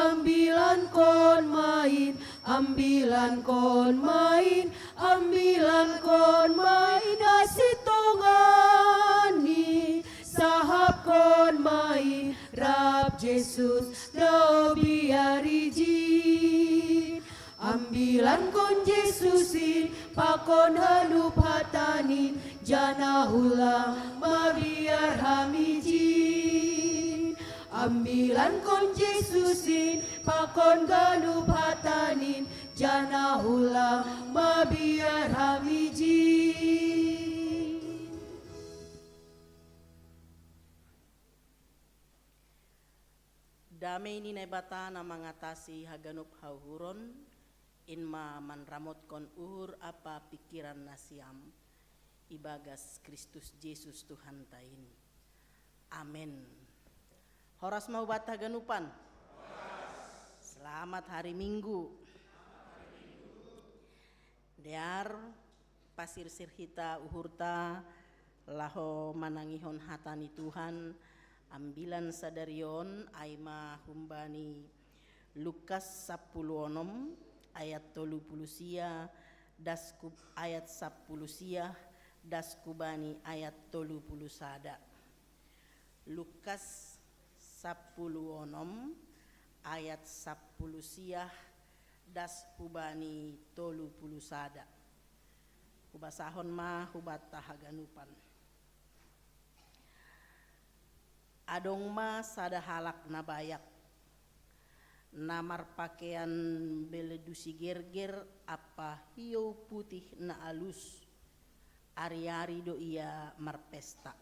ambilankon ma in, ambilankon ma in, ambilankon ma in hasitonganin, sahapkon ma in, rap Jesus dao biar ijin. Ambilankon Jesus in pakon ganup hatanin, janah ulang mabiar ham ijin. Ambilankon Jesus in pakon ganup hatanin, janah ulang mabiar ham ijin. Damei ni Naibata na mangatasi haganup hauhuron, in ma manramotkon uhur ampa pingkiran nasiam ibagas Kristus Jesus Tuhanta in. Amen. Horas ma hubanta haganupan. Selamat hari Minggu. Dear, pasirsir hita uhurta laho manangihon hata ni Tuhan, ambilan sadari on ai ma humbani Lukas sampulu onom ayat tolu puluh sia, das ku ayat sampulu sia, das hubani ayat tolu puluh sada. Lukas sampulu onom ayat sampulu sia, das hubani tolu puluh sada. Hubasahon ma hubanta haganupan. Adong ma sada halak na bayak, na marpakeian beledu sigerger ampa hiou putih na alus, ari-ari do ia marpesta.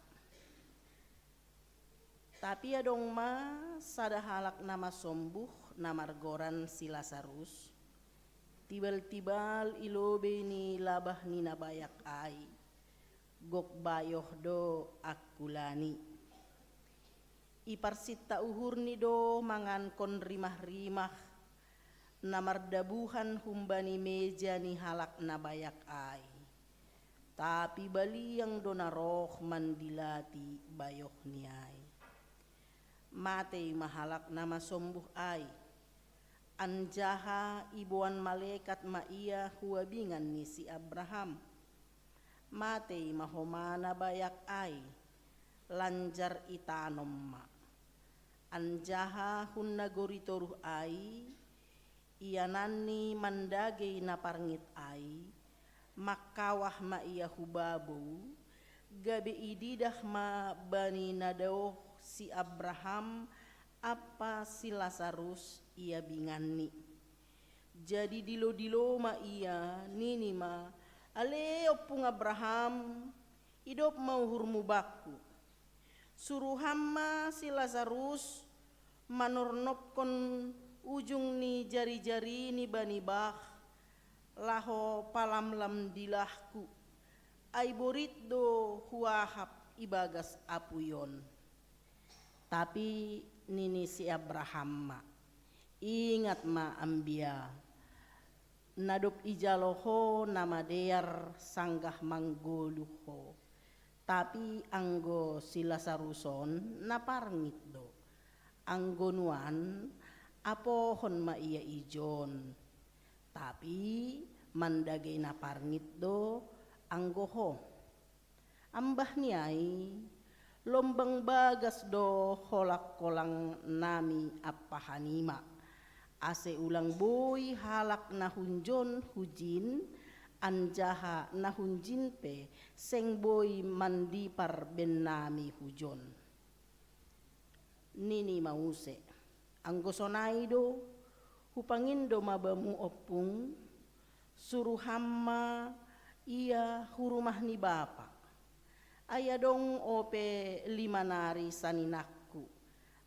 Tapi adong ma sada halak na masombuh, na margoran si Lasarus, tibal-tibal i lobei ni labah ni na bayak ai, gok bayoh do angkulani. Iparsinta uhurni do mangankon rimah-rimah na mardabuhan humbani meja ni halak na bayak ai. Tapi baliang do na roh mandilati bayohni ai. Matei ma halak na masombuh ai, anjaha iboan malekat ma ia hu abingan ni si Abraham. Matei ma homa na bayak ai, lanjar itanom ma. Anjaha hun nagori toruh ai, iananni mandagei na parngit ai, mangkawah ma ia hu babou, gabe ididah ma bani na daoh si Abraham ampa si Lasarus i abinganni. Jadi dilo-dilo ma ia, nini ma, "Ale ompung Abraham, idop ma uhurmu bangku. Suruham ma si Lasarus manornobkon ujung ni jari-jarini bani bah, laho palamlam dilahku, ai borit do huahap ibagas apui on." Tapi nini si Abraham ma, "Ingat ma, ambia, Na dob ijalo ho na madear sanggah manggoluh ho. Tapi anggo si Lasarus on na parngit do. Anggo nuan, apohon ma ia ijon. Tapi mandage na parngit do anggo ho. Ambah ni ai, lombang bagas do holangkolang nami ampa hanima, ase ulang boi halak na hunjon hujin, anjaha na hunjin pe seng boi mandipar bennami hujon. Nini ma muse, anggo sonai do, hupangindo ma bamu ompung, suru ham ma ia hu rumah ni bapa. Ai adong ope lima nari saninangku,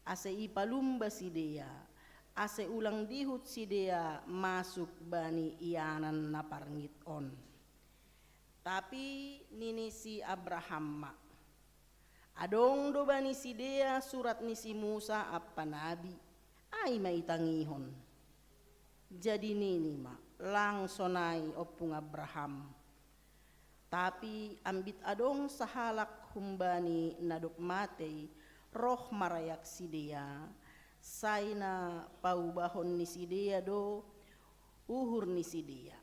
ase ipalumba sidea, ase ulang dihut sidea masuk bani ianan na parngit on. Tapi nini si Abraham ma, adong do bani sidea surat ni si Musa ampa nabi, ai ma itangihon. Jadi nini ma, lang sonai ompung Abraham. Tapi ambit adong sahalak humbani na dob matei roh marayak sidea, sai na paubahon ni sidea do uhur ni sidea.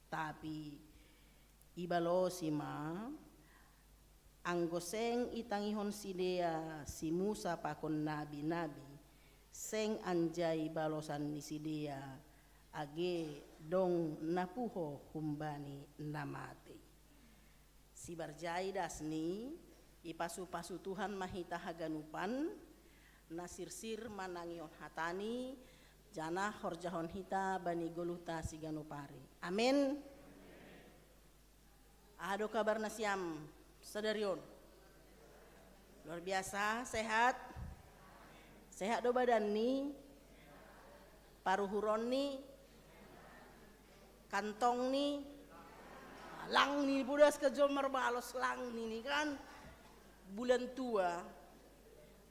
Tapi ibalosi ma, anggo seng itangihon sidea si Musa pakon nabi-nabi, seng anjai balosan ni sidea, age dong na puho humbani na matei. Sibarjai das ni, ipasu-pasu Tuhan ma hita haganupan, na sirsir manangihon hatani, janah horjahon hita bani goluhta siganup ari. Amin. Aha do kabar nasiam sadari on? Luar biasa, sehat? Sehat do badan ni? Paruhuron ni? Kantong ni? Lang ni, pudas ke jom marbalos lang ni, ni kan? Bulan tua,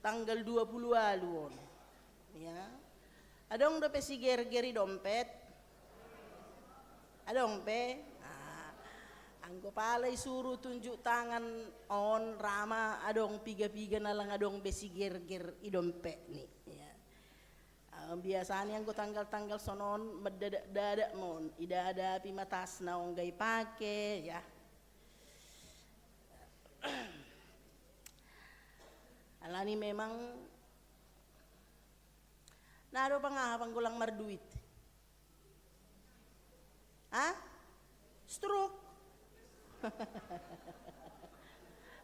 tanggal dua puluh walu on. Ya. Adong dope sigerger i dompet? Adong pe? Ah, anggo pala isuru tunjuk tangan on, ra ma adong piga-piga na lang adong be sigerger i dompet ni. Ya. Ah, biasani anggo tanggal-tanggal sonon mendadak-dadak ma on, idadapi ma tasna ongga ipake, ya. Alani memang na do pangaha panggolang marduit. Ha? Stroke.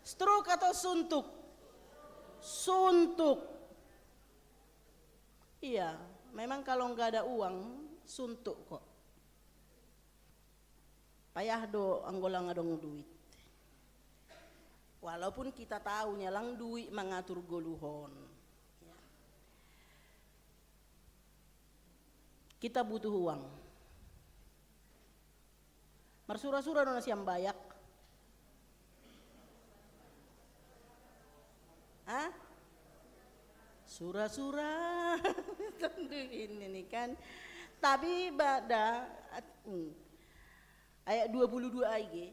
Stroke atau suntuk? Suntuk. Iya, memang kalau nggak ada uang, suntuk kok. Payah do anggo lang adong duit. Walaupun kita tahu nya lang duit mangatur goluhon. Ya. Kita butuh uang. Marsura-sura do nasiam bayak? Hah? Sura-sura. Tentu ini nih kan. Tapi pada, hmm. Ayat dua puluh dua ai ge.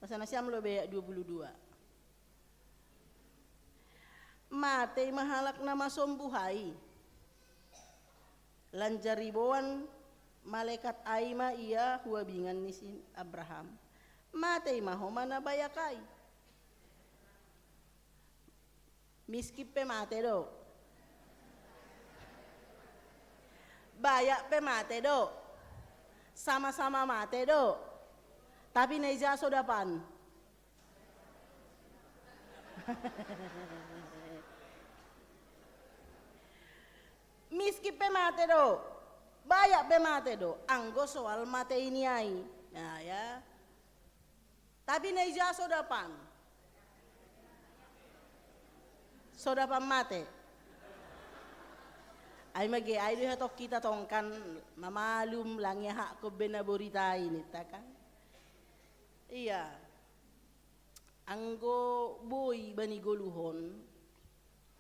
Masa nasiam lo be ayat dua puluh dua. Matei ma halak na masombuh ai. Lanjar iboan malekat ai ma ia hu abingan ni si Abraham. Matei ma homa na bayak ai. Miskin pe mate do. Bayak pe mate do. Sama-sama mate do. Tapi na ija so dapan? Miskin pe mate do. Bayak pe mate do. Anggo soal mate ini ai. Nah, ya. Tapi na ija so dapan? So dapan mate. Ai mage, ai do ihatong hita tong kan, mamalum, lang iahak ko be na borita ini, ta kan? Iya. Anggo boi bani goluhon,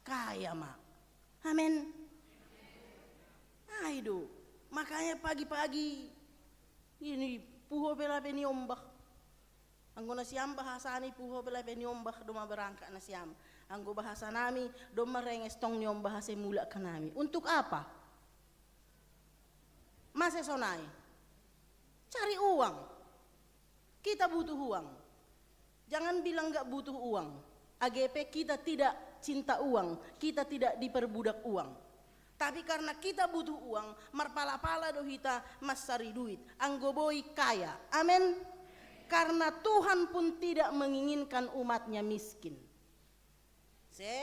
kaya ma. Amen. Ai do. Makanya pagi-pagi ini puho pe lape niombah. Anggo nasiam bahasani puho pe lape niombah do mabarangkat nasiam. Anggo bahasanami domma renges tong niombah ase mulak hanami. Untuk apa? Mase sonai. Cari uang. Kita butuh uang. Jangan bilang nggak butuh uang. Age pe kita tidak cinta uang, kita tidak diperbudak uang. Tapi karena kita butuh uang, marpala-pala do hita mansari duit. Anggo boi kaya. Amin. Karena Tuhan pun tidak menginginkan umatnya miskin. Se,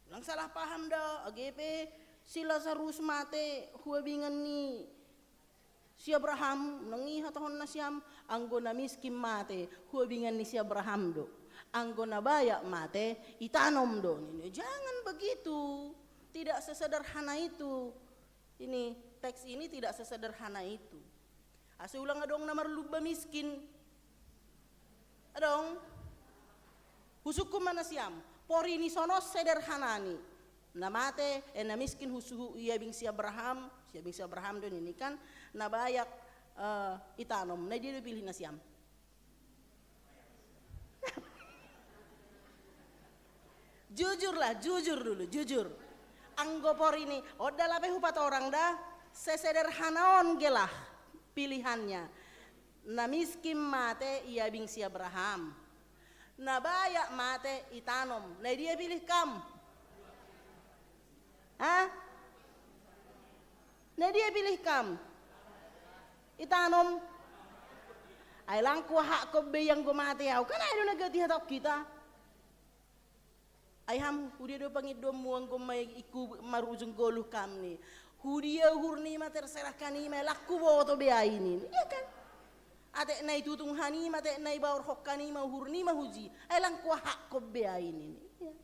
lang salah paham da, age pe si Lazarus mate huabingan ni si Abraham, nang i hatahon nasiam, anggo na miskin mate, huabingan ni si Abraham do. Anggo na bayak mate, itanom do. Nini, jangan begitu. Tidak sesederhana itu. Ini, teks ini tidak sesederhana itu. Ase ulang adong na marlumba miskin. Adong. Husungkun ma nasiam. Pori ni sono sederhanani. Na mate, eh, na miskin husuhu iabing si Abraham, siabing si Abraham do nini kan, na bayak, eh, itanom. Na dia do pilih nasiam. Jujurlah, jujur dulu, jujur. Anggo pori ni, oda lape hupatorang da, sesederhana on gelah pilihannya. Na miskin mate iabing si Abraham. Na bayak mate itanom. Na dia pilih kam? Ha? Na dia pilih kam? Itanom. Ai lang kuahakkon be anggo mate au. Kan ai do na gati hatop kita. Ai ham, hudia do pangidomu anggo mai iku marujung goluh kam ni. Hudia uhur ni ma terserah kan i ma, lang kuboto be ai nini. Iya kan? Atek na itutung han i ma, atek na ibaor hon han i ma, uhur ni ma huji. Ai lang kuahakkon be ai nini. Iya.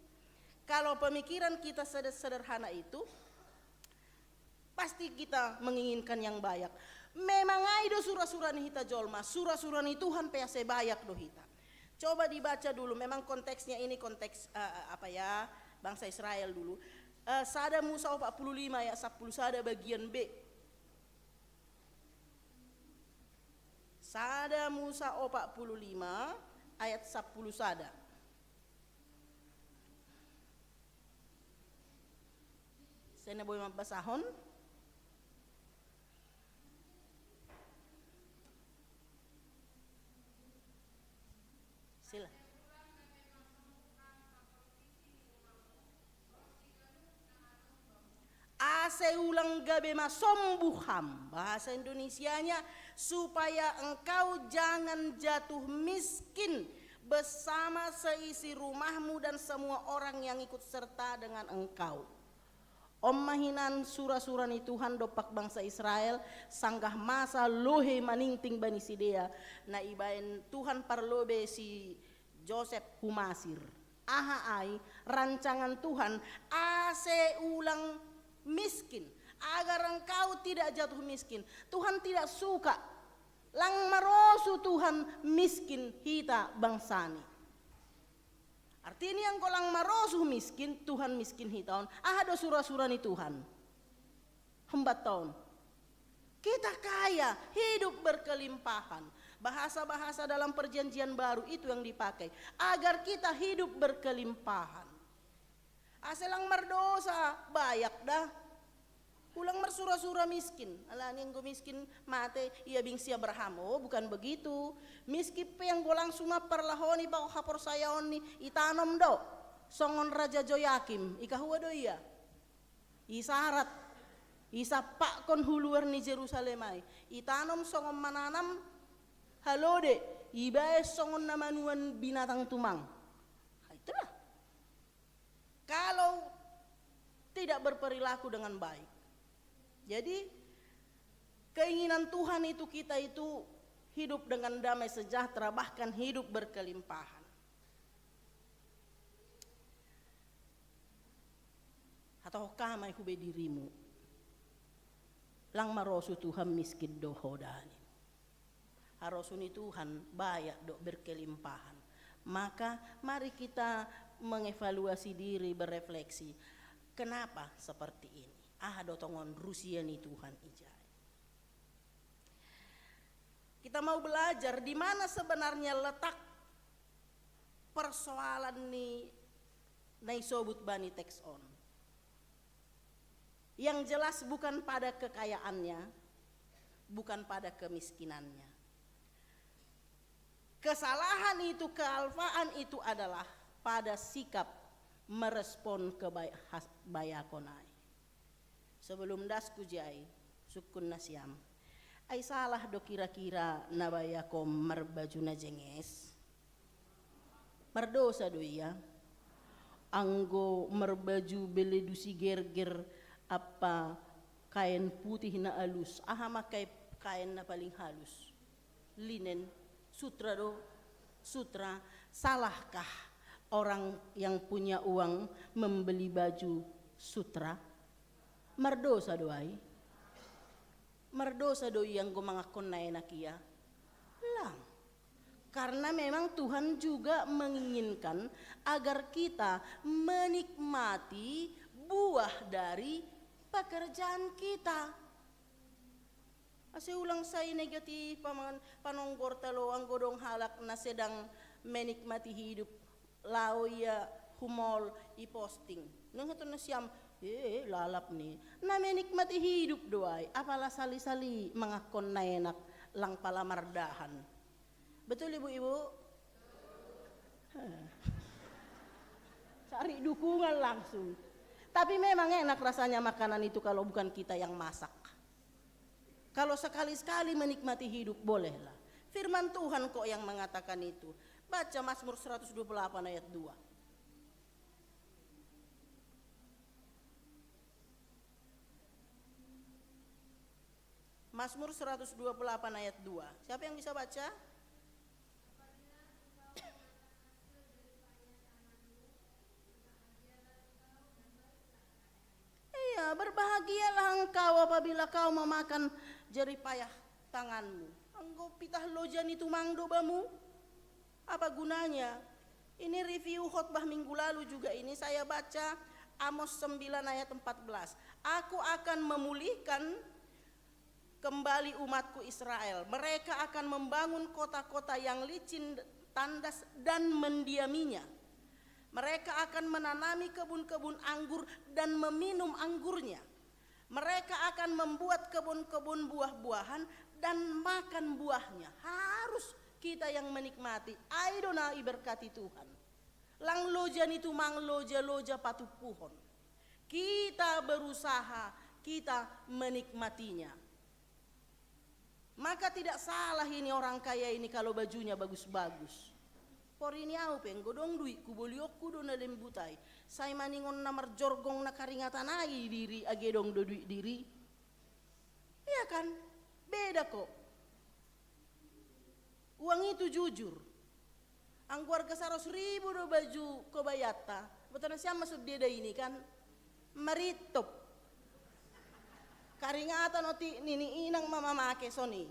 Kalau pemikiran kita seder-, sederhana itu, pasti kita menginginkan yang banyak. Memang ai do sura-sura ni hita jolma, sura-sura ni Tuhan pe ase bayak do hita. Coba dibaca dulu, memang konteksnya ini konteks, eh, apa ya, bangsa Israel dulu. Eh, sada Musa opat puluh lima ayat sapuluh sada bagian B. Sada Musa opat puluh lima ayat sapuluh sada. Sai na boi mambasahon. Sila. Ase ulang gabe masombu ham, bahasa Indonesianya, supaya engkau jangan jatuh miskin bersama seisi rumahmu dan semua orang yang ikut serta dengan engkau. On ma hinan sura-sura ni Tuhan dompak bangsa Israel, sanggah masa lohe maningting bani sidea, na ibaen Tuhan parlobe si Josep hu Masir. Aha ai, rancangan Tuhan, ase ulang miskin, agar engkau tidak jatuh miskin. Tuhan tidak suka, lang marosu Tuhan miskin hita bangsani. Artini anggo lang marosu miskin, Tuhan miskin hita on, aha do sura-sura ni Tuhan? Hembat on. Kita kaya, hidup berkelimpahan. Bahasa-bahasa dalam perjanjian baru itu yang dipakai. Agar kita hidup berkelimpahan. Ase lang mardosa, bayak da. Ulang marsura-sura miskin. Alani anggo miskin mate iabing si Abraham. Oh, bukan begitu. Miskin pe anggo lang suma parlahoni bago haporsayaon ni, itanom do. Songon Raja Joyakim, i kahua do ia? Isarat, isampakkon hu luar ni Jerusalem ai. Itanom songon mananam halode, ibaen songon na manuan binatang tumang. Nah, itulah. Kalau tidak berperilaku dengan baik. Jadi, keinginan Tuhan itu kita itu hidup dengan damai sejahtera, bahkan hidup berkelimpahan. Hatahon ma i hubege dirimu. Lang marosu Tuhan miskin do ho da, ninna. Harosu ni Tuhan bayak do, berkelimpahan. Maka mari kita mengevaluasi diri, berefleksi. Kenapa seperti ini? Ah, dotongon Rusia ni Tuhan ijai. Kita mau belajar di mana sebenarnya letak persoalan ni naisobut bani teks on. Yang jelas bukan pada kekayaannya, bukan pada kemiskinannya. Kesalahan itu, kealpaan itu adalah pada sikap merespon kebaikonai. Sebelum das kujai, sukun nasiam. Ai salah do kira-kira na baiako marbaju na jenges? Mardosa do ia? Anggo marbaju beledusi gerger apa kain putih na alus, aha ma kain na paling halus? Linen, sutra do, sutra. Salahkah orang yang punya uang membeli baju sutra? Mardosa do ai? Mardosa do ia anggo mangakkon na enak ia? Lang. Karena memang Tuhan juga menginginkan agar kita menikmati buah dari pekerjaan kita. Ase ulang sai negatif panonggorta lo anggo dong halak na sedang menikmati hidup, lao ia humol i posting. Nunga tu nasiam, eh, lalap ni. Na menikmati hidup do ai, apala sali-sali mangakkon na enak, lang pala mardahan. Betul ibu-ibu? Cari dukungan langsung. Tapi memang enak rasanya makanan itu kalau bukan kita yang masak. Kalau sekali-sekali menikmati hidup, bolehlah. Firman Tuhan kok yang mengatakan itu. Baca Mazmur seratus dua puluh delapan ayat dua. Mazmur seratus dua puluh delapan ayat dua. Siapa yang bisa baca? Iya, berbahagialah engkau apabila kau memakan jerih payah tanganmu. Anggo pitah loja ni tumang do bamu? Apa gunanya? Ini review khotbah minggu lalu juga ini saya baca Amos sembilan ayat empat belas. Aku akan memulihkan kembali umatku Israel. Mereka akan membangun kota-kota yang licin, tandas, dan mendiaminya. Mereka akan menanami kebun-kebun anggur dan meminum anggurnya. Mereka akan membuat kebun-kebun buah-buahan dan makan buahnya. Harus kita yang menikmati. Ai do na iberkati Tuhan. Lang loja ni tumang, loja-loja patumpuhon. Kita berusaha, kita menikmatinya. Maka tidak salah ini orang kaya ini kalau bajunya bagus-bagus. Porini au pe, anggo dong duitku, bolionku do na lembut ai. Sai maningon na marjorgong na karingatan ai diri, age dong do duit diri. Iya kan? Beda kok. Uang itu jujur. Anggo arga saratus ribu do baju kobayanta, boto nasiam ma sude da ini kan? Maritop. Karingatan otik ni, ni inang ma mamake soni.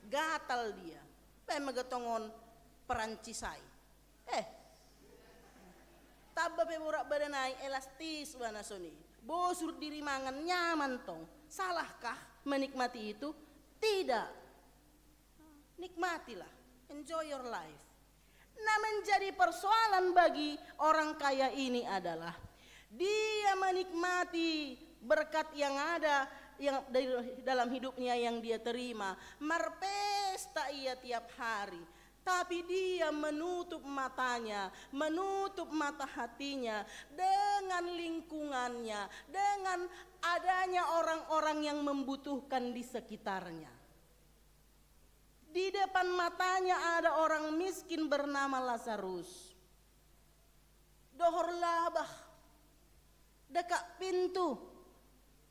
Gatal dia. Baen ma gatongon Perancis ai. Eh. Tamba pe borat badan ai, elastis bana soni. Bosur diri mangan, nyaman tong. Salahkah menikmati itu? Tidak. Nikmatilah, enjoy your life. Nah, menjadi persoalan bagi orang kaya ini adalah dia menikmati berkat yang ada yang dari dalam hidupnya yang dia terima. Marpesta ia tiap hari, tapi dia menutup matanya, menutup mata hatinya dengan lingkungannya, dengan adanya orang-orang yang membutuhkan di sekitarnya. Di depan matanya ada orang miskin bernama Lazarus. Dohor labah, dekat pintu,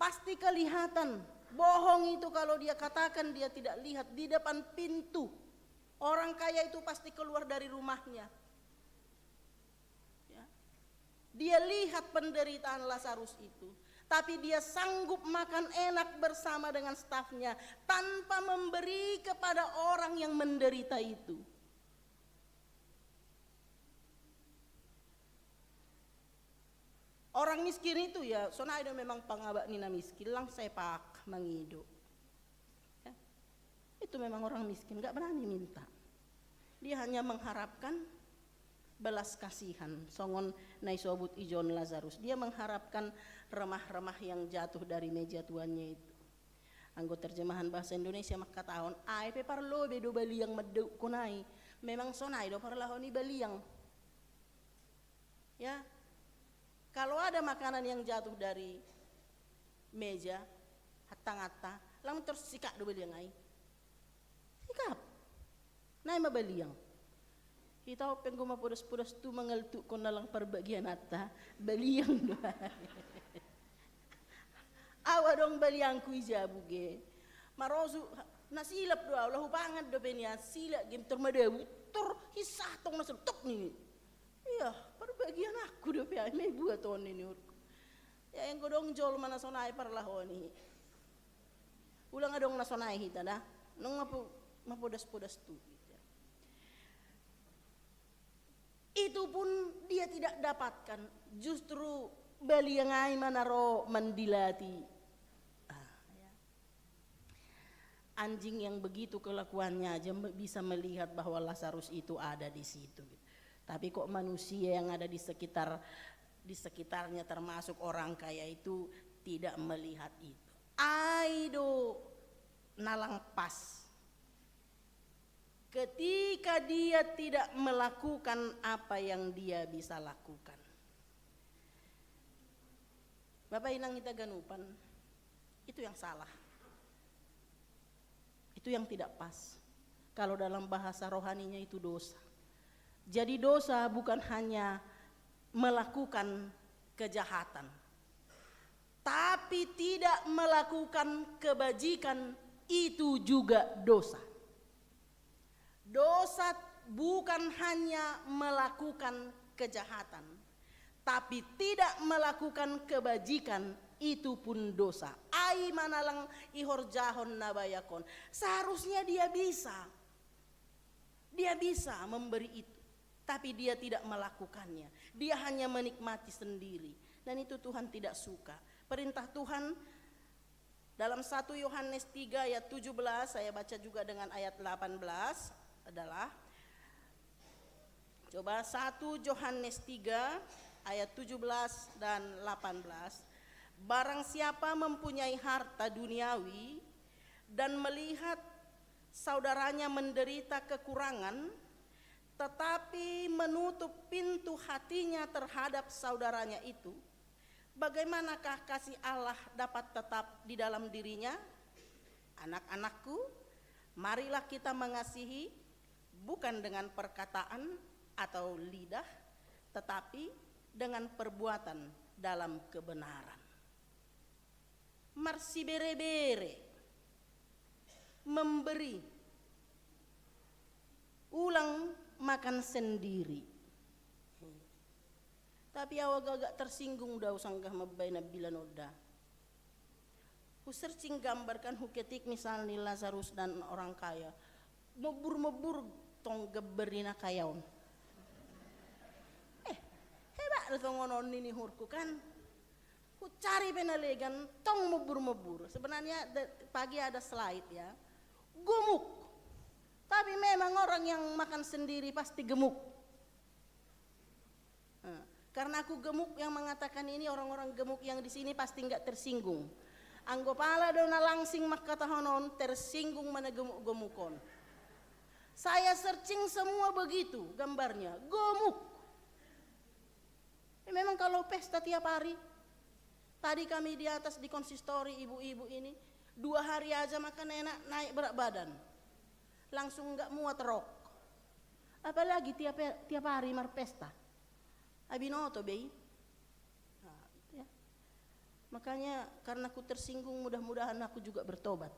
pasti kelihatan. Bohong itu kalau dia katakan dia tidak lihat. Di depan pintu, orang kaya itu pasti keluar dari rumahnya. Ya. Dia lihat penderitaan Lazarus itu, tapi dia sanggup makan enak bersama dengan stafnya tanpa memberi kepada orang yang menderita itu. Orang miskin itu ya, sonai do memang pangabak ni na miskin, lang sepak mangido. Ya. Itu memang orang miskin, nggak berani minta. Dia hanya mengharapkan belas kasihan. Songon na isobut i John Lazarus. Dia mengharapkan remah-remah yang jatuh dari meja tuannya itu. Anggo terjemahan bahasa Indonesia mangkatahon, ai pe parlobe do baliang mandaukkon ai. Memang sonai do parlahon ni baliang. Ya, kalau ada makanan yang jatuh dari meja, hatanganta, lang tersikap do baliang ai. Sikap. Nai ma baliang. Hita pe anggo mapodas-podas tu mangaltukkon na lang parbagiananta, baliang do. Au adong baliangku i jabu ge. Marosu, na silap do au, laho pangan dope nian, silap ge tor madabu, tor hisah tong na silap, tok nini. Iya, parbagian aku dope ai, ma i buat on nini uhurku. Ya, anggo adong jolma na sonai parlahon i. Ulang adong na sonai hita da. Nung mapo-, mapodas-podas tu. Itu pun dia tidak dapatkan, justru baliang ai ma na ro mandilati. Ah, ya. Anjing yang begitu kelakuannya aja me-, bisa melihat bahwa Lazarus itu ada di situ. Tapi kok manusia yang ada di sekitar, di sekitarnya, termasuk orang kaya itu, tidak melihat itu? Ai do na lang pas. Ketika dia tidak melakukan apa yang dia bisa lakukan. Bapak Inang hita ganupan, itu yang salah. Itu yang tidak pas. Kalau dalam bahasa rohaninya itu dosa. Jadi dosa bukan hanya melakukan kejahatan, tapi tidak melakukan kebajikan itu juga dosa. Dosa bukan hanya melakukan kejahatan, tapi tidak melakukan kebajikan itu pun dosa. Ai ma na lang ihorjahon na bayak on. Seharusnya dia bisa. Dia bisa memberi itu, tapi dia tidak melakukannya. Dia hanya menikmati sendiri. Dan itu Tuhan tidak suka. Perintah Tuhan dalam satu Yohanes tiga ayat tujuh belas, saya baca juga dengan ayat delapan belas, adalah, coba, satu Yohanes tiga ayat tujuh belas dan delapan belas. Barang siapa mempunyai harta duniawi dan melihat saudaranya menderita kekurangan, tetapi menutup pintu hatinya terhadap saudaranya itu, bagaimanakah kasih Allah dapat tetap di dalam dirinya? Anak-anakku, marilah kita mengasihi, bukan dengan perkataan atau lidah, tetapi dengan perbuatan dalam kebenaran. Marsibere-bere, memberi, ulang makan sendiri. Tapi au agak-agak tersinggung da au sanggah mambaen ambilan on da. Hu searching gambar kan, hu ketik misal ni Lazarus dan orang kaya. Mebur-mebur tong gambar ni na kaya on. Eh, hebat do tongon on nini uhurku kan. Hu cari pe na legan, tong mebur-mebur. Sebenarnya da-, pagi ada slide ya. Gemuk. Tapi memang orang yang makan sendiri pasti gemuk. Nah, karena aku gemuk, yang mengatakan ini, orang-orang gemuk yang di sini pasti nggak tersinggung. Anggo pala do na langsing mangkatahon on, tersinggung ma na gemuk-gemuk on. Saya searching semua begitu gambarnya, gemuk. Ya, memang kalau pesta tiap hari. Tadi kami di atas di konsistori, ibu-ibu ini, dua hari aja makan enak, naik berat badan. Langsung nggak muat rok. Apalagi tiap, tiap hari marpesta. Ai binoto be i. Nah, ya. Makanya karena ku tersinggung, mudah-mudahan aku juga bertobat.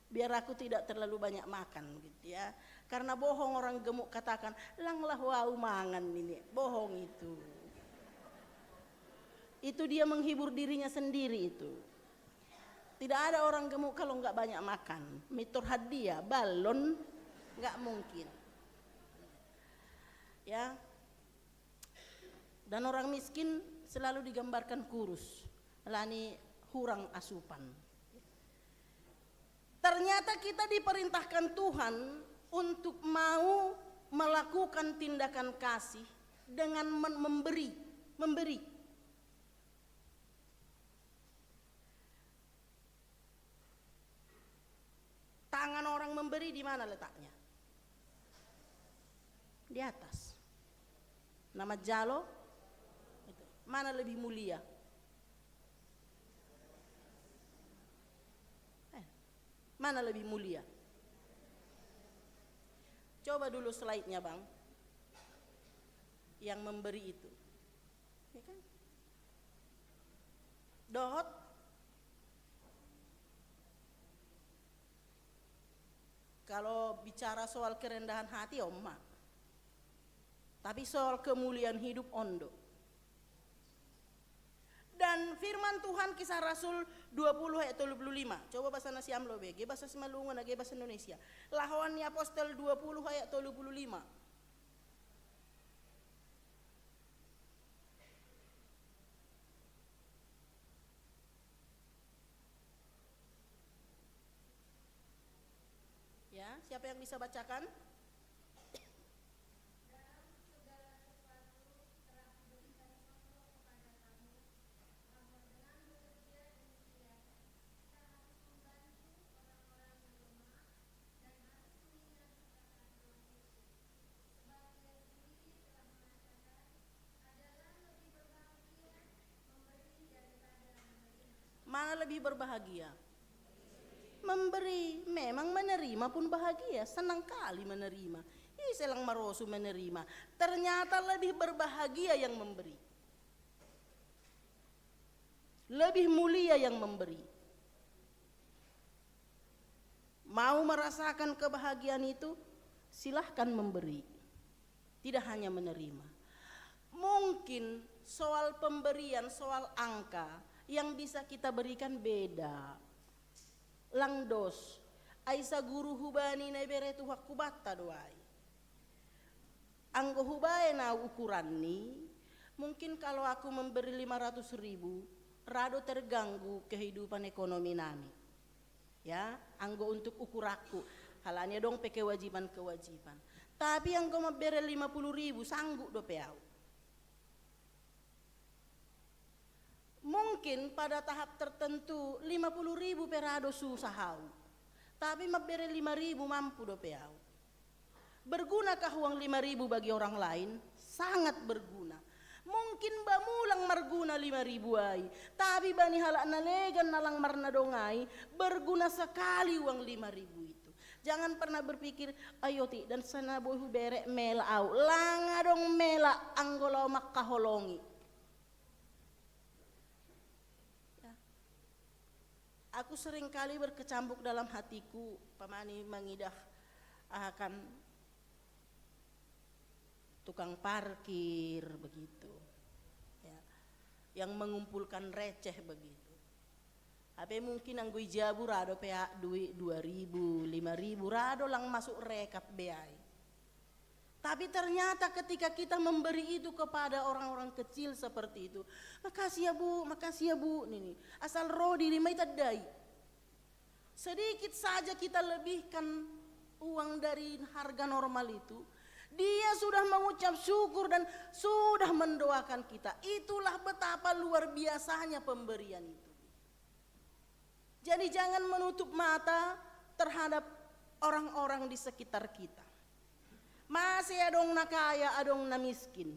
Biar aku tidak terlalu banyak makan gitu ya. Karena bohong orang gemuk katakan, "Lang lah wau mangan nini." Bohong itu. Itu dia menghibur dirinya sendiri itu. Tidak ada orang gemuk kalau nggak banyak makan. Mitur hadia, balon, nggak mungkin. Ya. Dan orang miskin selalu digambarkan kurus, lani hurang asupan. Ternyata kita diperintahkan Tuhan untuk mau melakukan tindakan kasih dengan men- memberi, memberi. Tangan orang memberi di mana letaknya? Di atas. Nama jalo? Itu. Mana lebih mulia? Eh, mana lebih mulia? Coba dulu slide-nya, Bang. Yang memberi itu. Ya kan? Dohot. Kalau bicara soal kerendahan hati, oma. Tapi soal kemuliaan hidup, ondo. Dan firman Tuhan, Kisah Rasul dua puluh ayat tiga puluh lima. Coba bahasa nasi amlo be, ge bahasa Simalungun, ge bahasa Indonesia. Lahoan ni Apostel dua puluh ayat tiga puluh lima. Ya, siapa yang bisa bacakan? Mana lebih berbahagia? Memberi. Memang menerima pun bahagia, senang kali menerima. Ih, selang marosu menerima. Ternyata lebih berbahagia yang memberi. Lebih mulia yang memberi. Mau merasakan kebahagiaan itu, silahkan memberi. Tidak hanya menerima. Mungkin soal pemberian, soal angka yang bisa kita berikan beda. Langdos, ai saguru hubani na ibere Tuhan kubatta do ai. Anggo hubaen au ukuranni, mungkin kalau aku memberi lima ratus ribu, rado terganggu kehidupan ekonomi nami. Ya, anggo untuk ukuranku, halani adong pe kewajiban-kewajiban. Tapi anggo mambere lima puluh ribu, sanggup dope au. Mungkin pada tahap tertentu lima puluh ribu pe rado susah au. Tapi mambere lima ribu mampu dope au. Bergunakah uang lima ribu bagi orang lain? Sangat berguna. Mungkin bamulang marguna lima ribu ai, tapi bani halak na legan na lang marnadong ai, berguna sekali uang lima ribu itu. Jangan pernah berpikir, ayo ti, dan sana boy huberek mela au. Lang adong mela anggo lao mangkaholongi. Ya. Aku seringkali berkecambuk dalam hatiku, pamani mangidah akan tukang parkir begitu. Ya. Yang mengumpulkan receh begitu. Tapi mungkin anggo ijabu rado pe duit dua ribu, lima ribu, rado lang masuk rekap be ai. Tapi ternyata ketika kita memberi itu kepada orang-orang kecil seperti itu, makasih ya bu, makasih ya bu, nini. Asal roh diri mai tandai. Sedikit saja kita lebihkan uang dari harga normal itu, dia sudah mengucap syukur dan sudah mendoakan kita. Itulah betapa luar biasanya pemberian itu. Jadi jangan menutup mata terhadap orang-orang di sekitar kita. Masih adong na kaya, adong na miskin.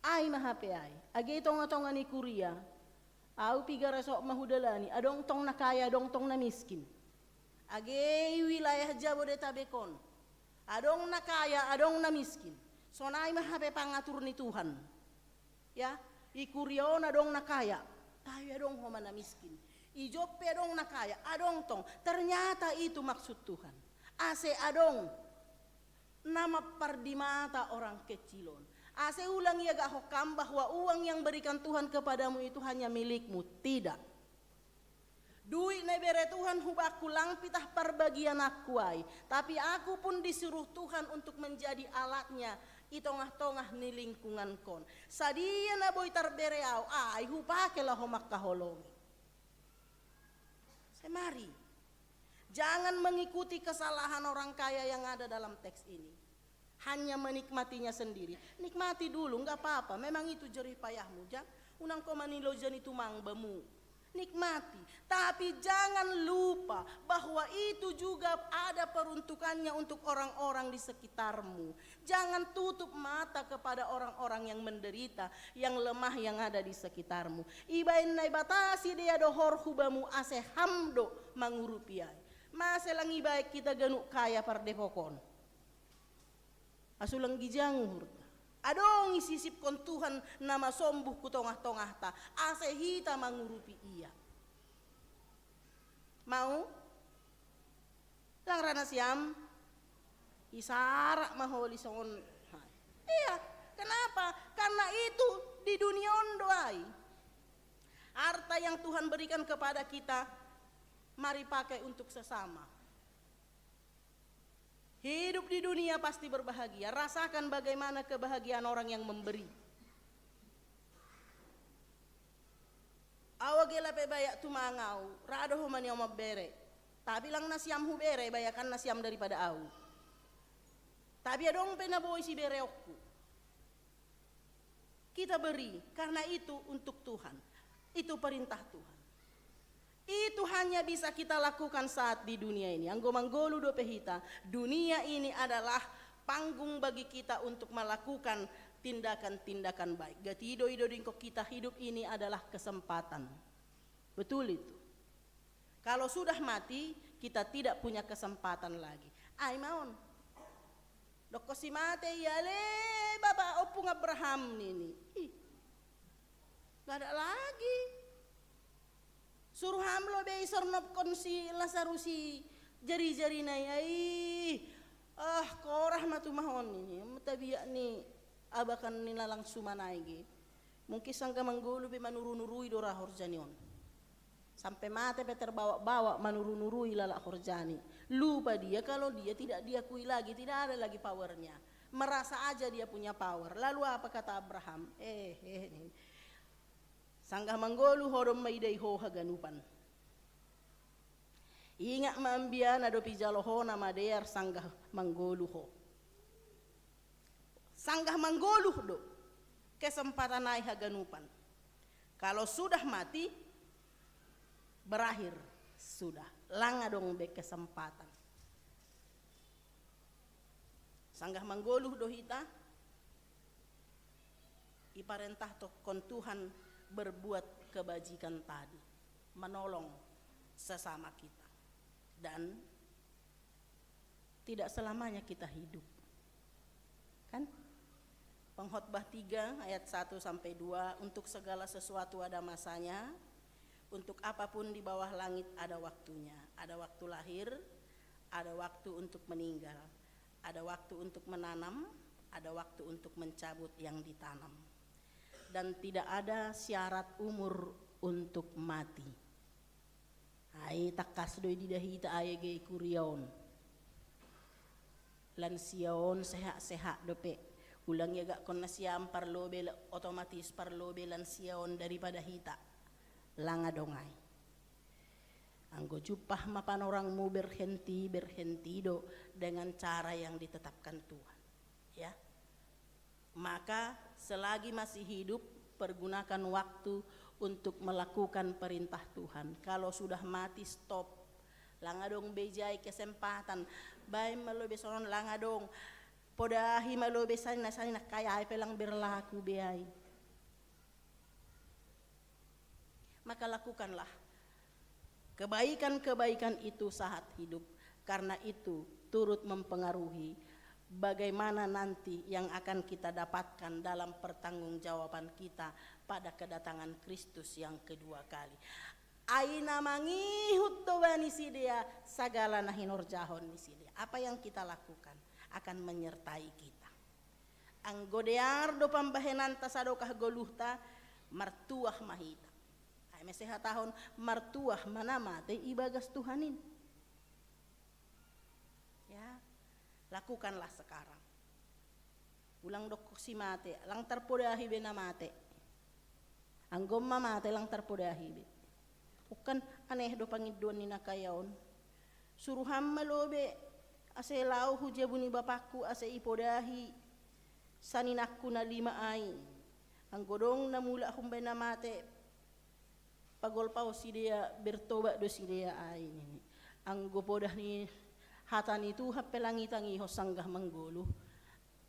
Ai ma hape ai. Age tonga-tonga ni kuria, au piga resok ma hudalani, adong tong na kaya, adong tong na miskin. Age i wilayah Jabodetabek on, adong na kaya, adong na miskin. Sonai ma hape pangatur ni Tuhan. Ya, i kuria on adong na kaya, tapi adong homa na miskin. I Joppe adong na kaya, adong tong. Ternyata itu maksud Tuhan. Ase adong na mampardimata orang kecil on. Ase ulang iagahon kam bahwa uang yang berikan Tuhan kepadamu itu hanya milikmu. Tidak. Duit na ibere Tuhan hubakku lang pitah parbagian aku ai, tapi aku pun disuruh Tuhan untuk menjadi alatnya i tongah-tongah ni lingkungankon. Sadia na boi tarbere au ai hupake laho mangkaholongi. Sai mari, jangan mengikuti kesalahan orang kaya yang ada dalam teks ini. Hanya menikmatinya sendiri. Nikmati dulu, nggak apa-apa. Memang itu jerih payahmu, ja. Unang ko manilojani tumang bamu. Nikmati. Tapi jangan lupa bahwa itu juga ada peruntukannya untuk orang-orang di sekitarmu. Jangan tutup mata kepada orang-orang yang menderita, yang lemah, yang ada di sekitarmu. Ibaen Naibata sidea dohorhu bamu ase ham do mangurupi ai. Mase lang ibaen kita ganup kaya pardepokon. Asu lang gijang uhurta. Adong isisipkon Tuhan na masombuh ku tongah-tongahta, ase hita mangurupi ia. Mau? Lang ra nasiam? Isarak maholi songon. Iya, kenapa? Karena itu di dunia on do ai. Harta yang Tuhan berikan kepada kita, mari pakai untuk sesama. Hidup di dunia pasti berbahagia. Rasakan bagaimana kebahagiaan orang yang memberi. Au age lape bayak tumang au, ra do ho mani au mambere. Tapi lang nasiam hubere, bayakan nasiam daripada au. Tapi adong pe na boi sibereonku. Kita beri, karena itu untuk Tuhan. Itu perintah Tuhan. Itu hanya bisa kita lakukan saat di dunia ini. Anggo manggoluh dope hita, dunia ini adalah panggung bagi kita untuk melakukan tindakan-tindakan baik. Gati do ido dingko kita, hidup ini adalah kesempatan. Betul itu. Kalau sudah mati, kita tidak punya kesempatan lagi. Ai maon. Dokko si mate ia le, Bapak Opung Abraham nini. Ih, nggak ada lagi. Suruh ham lo be isornopkon si Lasarus i jari-jari nai ai. Ah, korah ma tumahon ni. Matabiak ni abakan ni lalang sumanai ge. Mungkin sanggah manggoluh be manuru-nurui do ra horjani on. Sampai mate pe terbawa-bawa manuru-nurui lalak horjani. Lupa dia kalau dia tidak diakui lagi, tidak ada lagi powernya. Merasa aja dia punya power. Lalu apa kata Abraham? Eh, eh, eh. Sanggah manggoluh ho domma idai ho haganupan. Ingat ma ambiana dope ijalo ho na madear sanggah manggoluh ho. Sanggah manggoluh do kesempatan ai haganupan. Kalau sudah mati, berakhir sudah. Lang adong be kesempatan. Sanggah manggoluh do hita, iparentah tokkon Tuhan berbuat kebajikan tadi, menolong sesama kita. Dan tidak selamanya kita hidup. Kan? Pengkhotbah tiga ayat satu sampai dua, untuk segala sesuatu ada masanya, untuk apapun di bawah langit ada waktunya. Ada waktu lahir, ada waktu untuk meninggal, ada waktu untuk menanam, ada waktu untuk mencabut yang ditanam. Dan tidak ada syarat umur untuk mati. Ai tangkas do ididah hita ai age i kuria on. Lansia on sehat-sehat dope. Ulang iagakkon nasiam parlobe, otomatis parlobe lansia on daripada hita. Lang adong ai. Anggo jumpah ma panorangmu berhenti, berhenti do dengan cara yang ditetapkan Tuhan. Ya. Maka selagi masih hidup, pergunakan waktu untuk melakukan perintah Tuhan. Kalau sudah mati, stop. Lang adong be ijai kesempatan. Baen ma lobe sonon, lang adong. Podahi ma lobe sani na sani na kaya ai pe lang berlaku be ai. Maka lakukanlah kebaikan-kebaikan itu saat hidup, karena itu turut mempengaruhi bagaimana nanti yang akan kita dapatkan dalam pertanggungjawaban kita pada kedatangan Kristus yang kedua kali. Ai na mangihut do bani sidea sagala na hinorjahon ni sidea. Apa yang kita lakukan akan menyertai kita. Anggo dear do pambahenanta sadokah goluhta, martuah ma hita. Ai Mese hatahon martuah ma na mate ibagas Tuhan in. Ya, lakukanlah sekarang. Ulang dokkon si mate, lang tarpodahi be na mate. Anggo ma mate lang tarpodahi be. Ukan aneh do pangindoan ni na kaya on. Suruhan ma lo be ase lao hu jabu ni bapakku ase ipodahi saninangku na lima ai. Anggo dong na mulak humbani na mate, pagolpahon sidea, bertobat do sidea ai nini. Anggo podah ni hata ni Tuhan pe lang itangihon sanggah manggoluh,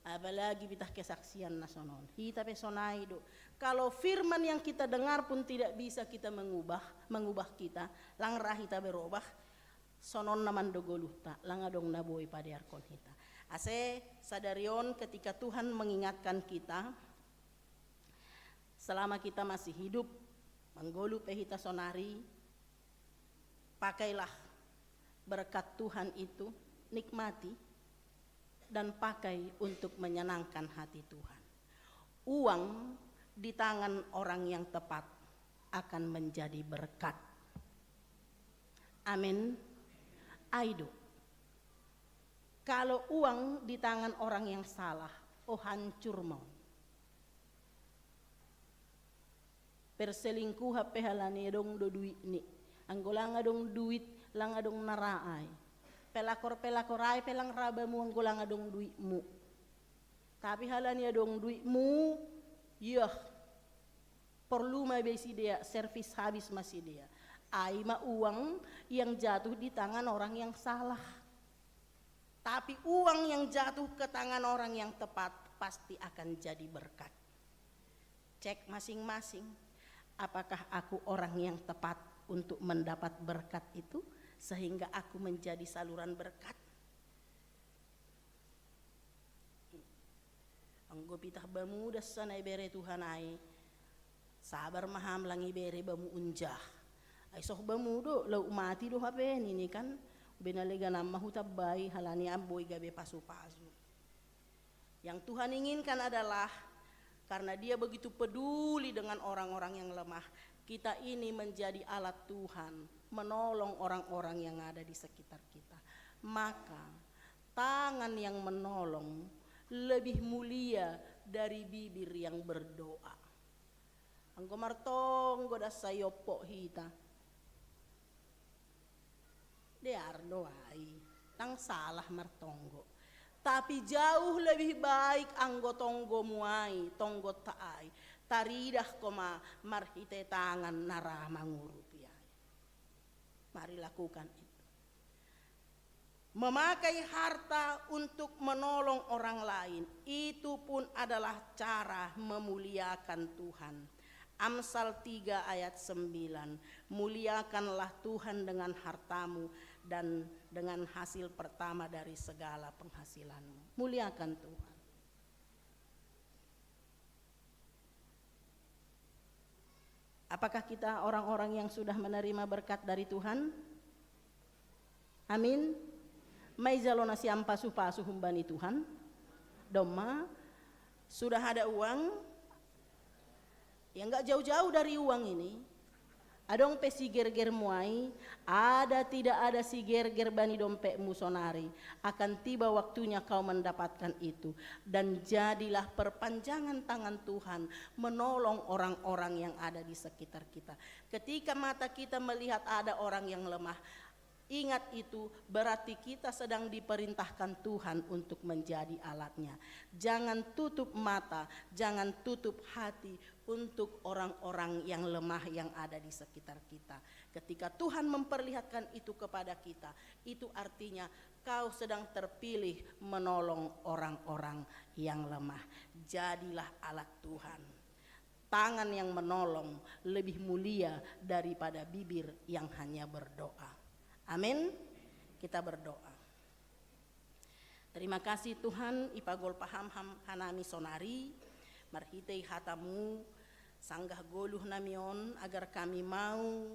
apalagi pitah kesaksian na sonon. Hita pe sonai do. Kalau firman yang kita dengar pun tidak bisa kita mengubah, mengubah kita, lang ra hita berobah, sonon na mando goluhta, lang adong na boi padearkon hita. Ase sadari on ketika Tuhan mengingatkan kita, selama kita masih hidup, manggoluh pe hita sonari, pakailah berkat Tuhan itu, nikmati dan pakai untuk menyenangkan hati Tuhan. Uang di tangan orang yang tepat akan menjadi berkat. Amin. Aido. Kalau uang di tangan orang yang salah, oh, hancur mau. Perselingkuhan pe halani adong do duitni. Anggo lang adong duit, lang adong na ra ai. Pelakor-pelakor ai pe lang ra bamu anggo lang adong duitmu. Tapi halani adong duitmu, yah, porlu ma be sidea, servis habis ma sidea. Ai ma uang yang jatuh di tangan orang yang salah. Tapi uang yang jatuh ke tangan orang yang tepat pasti akan jadi berkat. Cek masing-masing, apakah aku orang yang tepat untuk mendapat berkat itu, sehingga aku menjadi saluran berkat? Anggo pitah bamu das na ibere Tuhan ai, sabar ma ham lang ibere bamu unjah. Ai soh bamu do, lauk mati do hape nini kan, bena leganan ma hutambai halani an boi gabe pasu-pasu. Yang Tuhan inginkan adalah karena Dia begitu peduli dengan orang-orang yang lemah, kita ini menjadi alat Tuhan menolong orang-orang yang ada di sekitar kita. Maka tangan yang menolong lebih mulia dari bibir yang berdoa. Anggo martonggo das sai ompok hita. Dear do ai, tang salah martonggo. Tapi jauh lebih baik anggo tonggomu ai, tonggonta ai, taridah koma marhite tangan na ra mangurupi ai. Mari lakukan itu. Memakai harta untuk menolong orang lain, itu pun adalah cara memuliakan Tuhan. Amsal tiga ayat sembilan, "Muliakanlah Tuhan dengan hartamu dan dengan hasil pertama dari segala penghasilanmu." Muliakan Tuhan. Apakah kita orang-orang yang sudah menerima berkat dari Tuhan? Amin. Ma i jalo na sian pasu-pasu humbani Tuhan? Domma, sudah ada uang? Ya, nggak jauh-jauh dari uang ini. Adong pe sigergermu ai, ada tidak ada sigerger bani dompetmu sonari, akan tiba waktunya kau mendapatkan itu. Dan jadilah perpanjangan tangan Tuhan menolong orang-orang yang ada di sekitar kita. Ketika mata kita melihat ada orang yang lemah, ingat itu, berarti kita sedang diperintahkan Tuhan untuk menjadi alatnya. Jangan tutup mata, jangan tutup hati untuk orang-orang yang lemah yang ada di sekitar kita. Ketika Tuhan memperlihatkan itu kepada kita, itu artinya kau sedang terpilih menolong orang-orang yang lemah. Jadilah alat Tuhan. Tangan yang menolong lebih mulia daripada bibir yang hanya berdoa. Amin. Kita berdoa. Terima kasih Tuhan, ipagolpa Ham hanami sonari, marhitei hata-Mu, sanggah goluh nami on, agar kami mau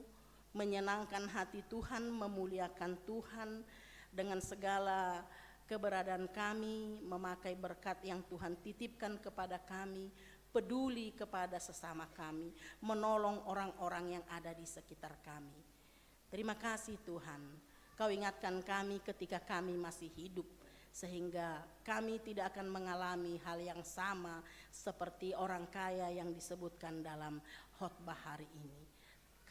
menyenangkan hati Tuhan, memuliakan Tuhan dengan segala keberadaan kami, memakai berkat yang Tuhan titipkan kepada kami peduli kepada sesama kami, menolong orang-orang yang ada di sekitar kami. Terima kasih Tuhan, Kau ingatkan kami ketika kami masih hidup, sehingga kami tidak akan mengalami hal yang sama seperti orang kaya yang disebutkan dalam khotbah hari ini.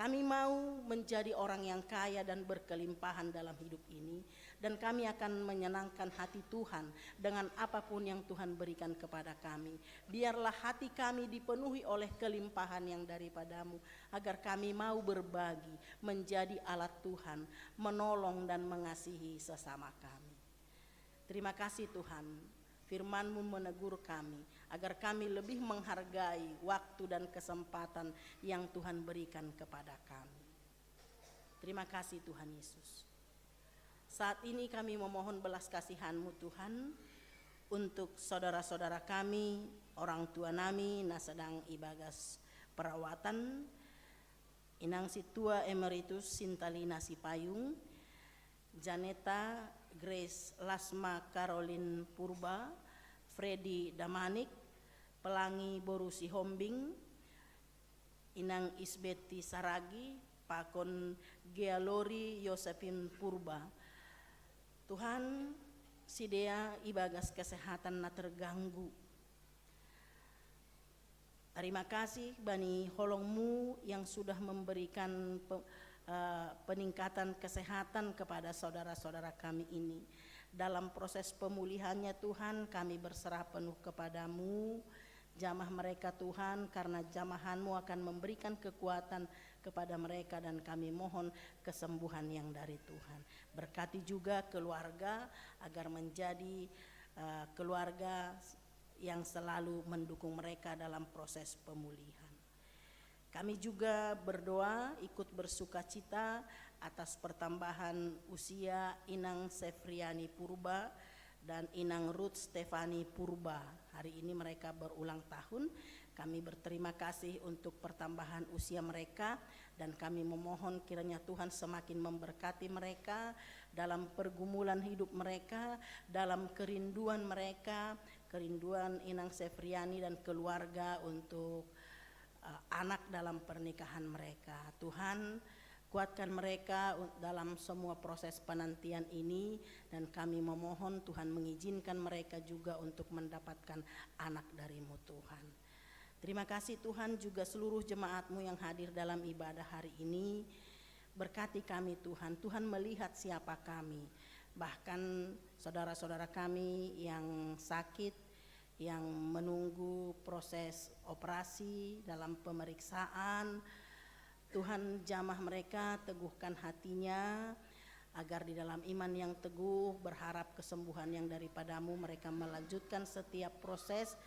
Kami mau menjadi orang yang kaya dan berkelimpahan dalam hidup ini, dan kami akan menyenangkan hati Tuhan dengan apapun yang Tuhan berikan kepada kami. Biarlah hati kami dipenuhi oleh kelimpahan yang daripada-Mu, agar kami mau berbagi, menjadi alat Tuhan, menolong dan mengasihi sesama kami. Terima kasih Tuhan, firman-Mu menegur kami, agar kami lebih menghargai waktu dan kesempatan yang Tuhan berikan kepada kami. Terima kasih Tuhan Yesus. Saat ini kami memohon belas kasihan-Mu Tuhan, untuk saudara-saudara kami, orang tua nami na sedang ibagas perawatan, Inang Situa Emeritus Sintalina Sipayung, Janeta Grace Lasma Caroline Purba, Freddy Damanik, Pelangi Boru Sihombing, Inang Isbeti Saragi, pakon Gealori Yosepin Purba. Tuhan, sidea ibagas kesehatan na terganggu. Terima kasih bani holong-Mu yang sudah memberikan pe- eh, peningkatan kesehatan kepada saudara-saudara kami ini. Dalam proses pemulihannya Tuhan, kami berserah penuh kepada-Mu. Jamah mereka Tuhan, karena jamahan-Mu akan memberikan kekuatan kepada mereka dan kami mohon kesembuhan yang dari Tuhan. Berkati juga keluarga agar menjadi eh, keluarga yang selalu mendukung mereka dalam proses pemulihan. Kami juga berdoa ikut bersuka cita atas pertambahan usia Inang Sefriani Purba dan Inang Ruth Stefani Purba. Hari ini mereka berulang tahun. Kami berterima kasih untuk pertambahan usia mereka dan kami memohon kiranya Tuhan semakin memberkati mereka dalam pergumulan hidup mereka, dalam kerinduan mereka, kerinduan Inang Sefriani dan keluarga untuk eh, anak dalam pernikahan mereka. Tuhan, kuatkan mereka dalam semua proses penantian ini dan kami memohon Tuhan mengizinkan mereka juga untuk mendapatkan anak dari-Mu Tuhan. Terima kasih Tuhan juga seluruh jemaat-Mu yang hadir dalam ibadah hari ini. Berkati kami Tuhan, Tuhan melihat siapa kami. Bahkan saudara-saudara kami yang sakit, yang menunggu proses operasi dalam pemeriksaan, Tuhan jamah mereka, teguhkan hatinya, agar di dalam iman yang teguh berharap kesembuhan yang daripada-Mu, mereka melanjutkan setiap proses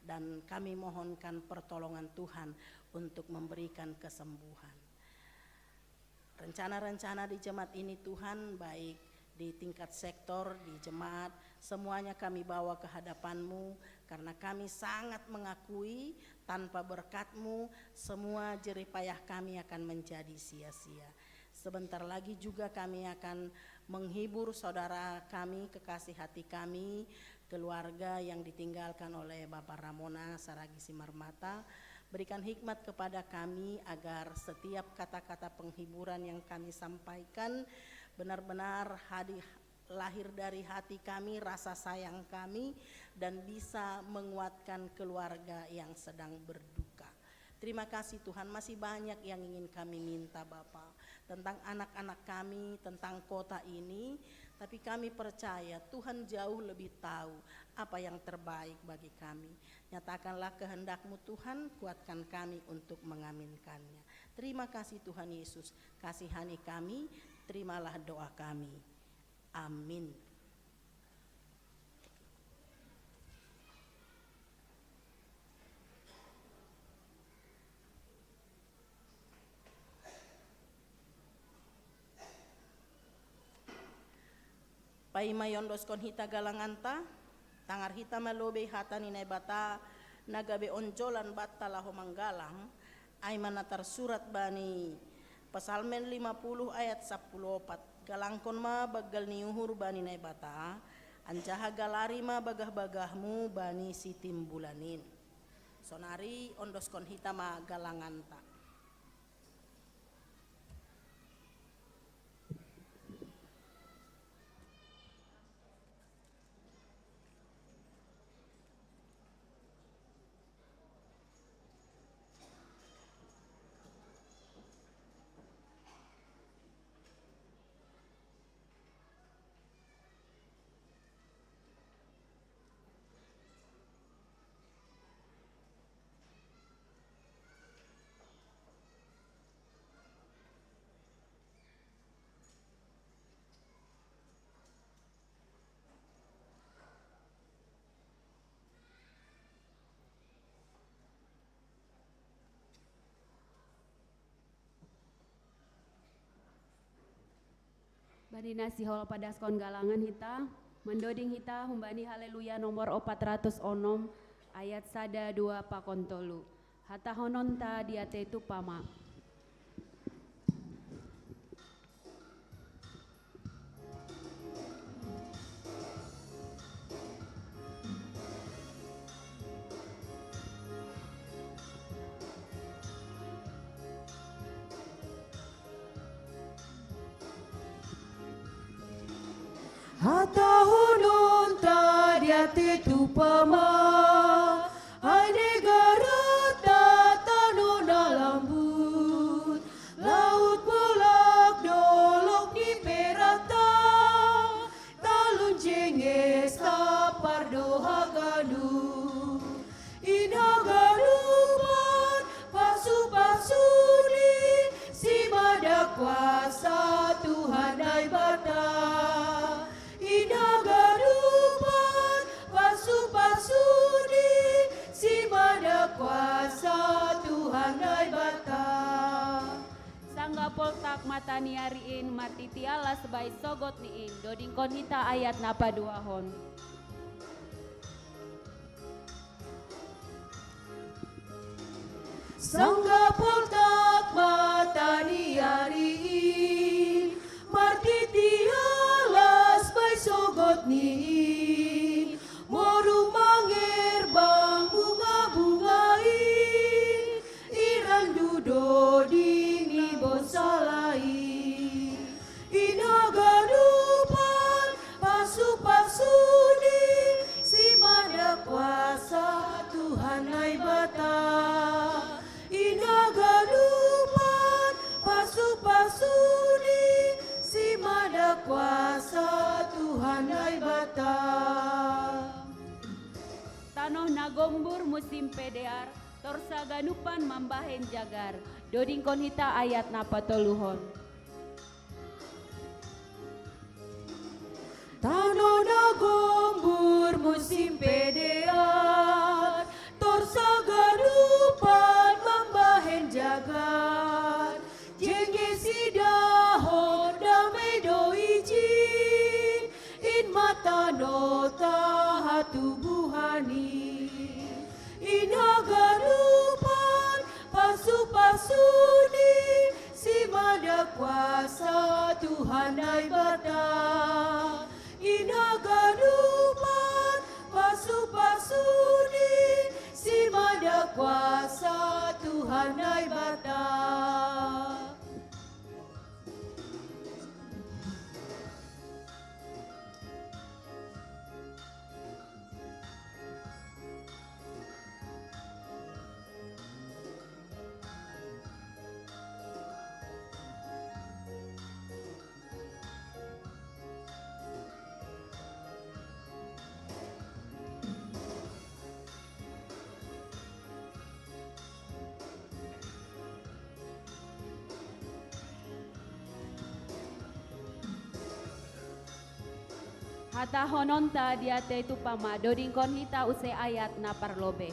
dan kami mohonkan pertolongan Tuhan untuk memberikan kesembuhan. Rencana-rencana di jemaat ini Tuhan, baik di tingkat sektor, di jemaat, semuanya kami bawa ke hadapan-Mu karena kami sangat mengakui tanpa berkat-Mu semua jerih payah kami akan menjadi sia-sia. Sebentar lagi juga kami akan menghibur saudara kami, kekasih hati kami, keluarga yang ditinggalkan oleh Bapak Ramona Saragi Simarmata. Berikan hikmat kepada kami agar setiap kata-kata penghiburan yang kami sampaikan benar-benar hadir lahir dari hati kami, rasa sayang kami, dan bisa menguatkan keluarga yang sedang berduka. Terima kasih Tuhan, masih banyak yang ingin kami minta Bapa, tentang anak-anak kami, tentang kota ini, tapi kami percaya Tuhan jauh lebih tahu apa yang terbaik bagi kami. Nyatakanlah kehendak-Mu Tuhan, kuatkan kami untuk mengaminkannya. Terima kasih Tuhan Yesus, kasihani kami, terimalah doa kami. Amin. Paima yondoskon hita galanganta, tangar hita ma lobei hata ni Naibata na gabe onjolan banta laho manggalang, ai ma na tarsurat bani Pasalmen lima puluh ayat sapuluh opat, galangkon ma banggal ni uhur bani Naibata, anjaha galari ma bagah-bagahmu bani sitimbulanin. Sonari ondoskon hita ma galanganta. Bani na sihol padaskon galangan hita, mandoding hita humbani Haleluya nomor opat ratus onom, ayat sada, dua pakon tolu. Hatahononta diate tu pama. Hatahononta diate tu pama, ai negarata tano na lambut, laut bolak dolok ni perata, talun jengesta pardoha ganu. Inaganupan pasupasuni simada kuasa Tuhan Naibata. Inaganupan pasupasuni simada kuasa Tuhan Naibata. Sangga poltak mata ni ari in, martitialas bai sogot ni in, dodingkon hita ayat na paduahon. Sangga poltak mata ni ari i, martitialas bai sogot ni i, moru mangerbang bunga-bunga i, irandu doding ni bonsala i. Inaganupan pasupasuni simada kuasa Tuhan Naibata. Inaganupan pasupasuni simada kuasa Tuhan Naibata. Tano na gombur musim pe dear, torsaganupan mambahen jagar. Dodingkon hita ayat na patoluhon. Tano na gombur musim pe dear, torsaganupan mambahen jagar. Jengge sidahon dame do ijin, in ma tano tahatubuhani. Inaganupan pasupasuni simada kuasa Tuhan Naibata. Inaganupan pasupasuni simada kuasa Tuhan Naibata. Hatahononta diate tu pama, dodingkon hita use ayat na parlobei.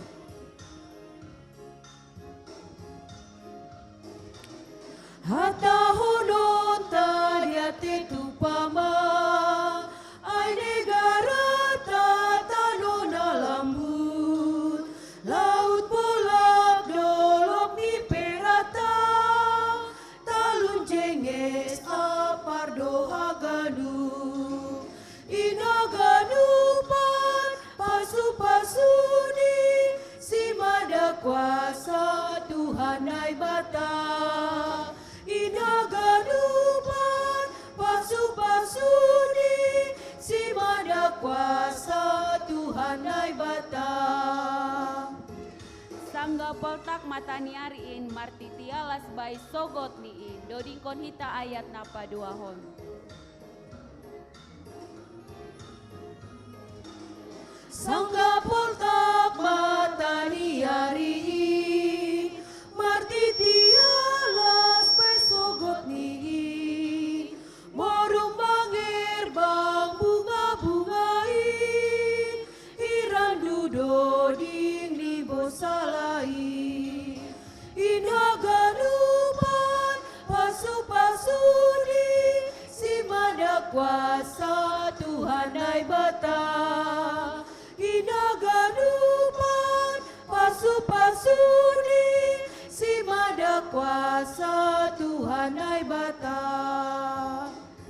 Hatahononta diate tu pama, ai negarata tano na lambut, laut bolak dolok ni perata, talun jengge sa pardoha ganu. Inaganupan pasupasuni simada Naibata, ina ganupan pasu-pasuni, si mada kuasa Tuhan Naibata. Sangga poltak mataniari in martitialas bai sogot ni in, dodingkon hita ayat na paduahon. Sangga poltak mataniari, martitialas bai sogot ni i, morum mangerbang bunga-bunga i, irandu doding ni bosalai. Ina ganupan pasu-pasuni, si mada kuasa Tuhan Naibata. Ina ganupan pasu-pasuni, si mada kuasa Tuhan Naibata.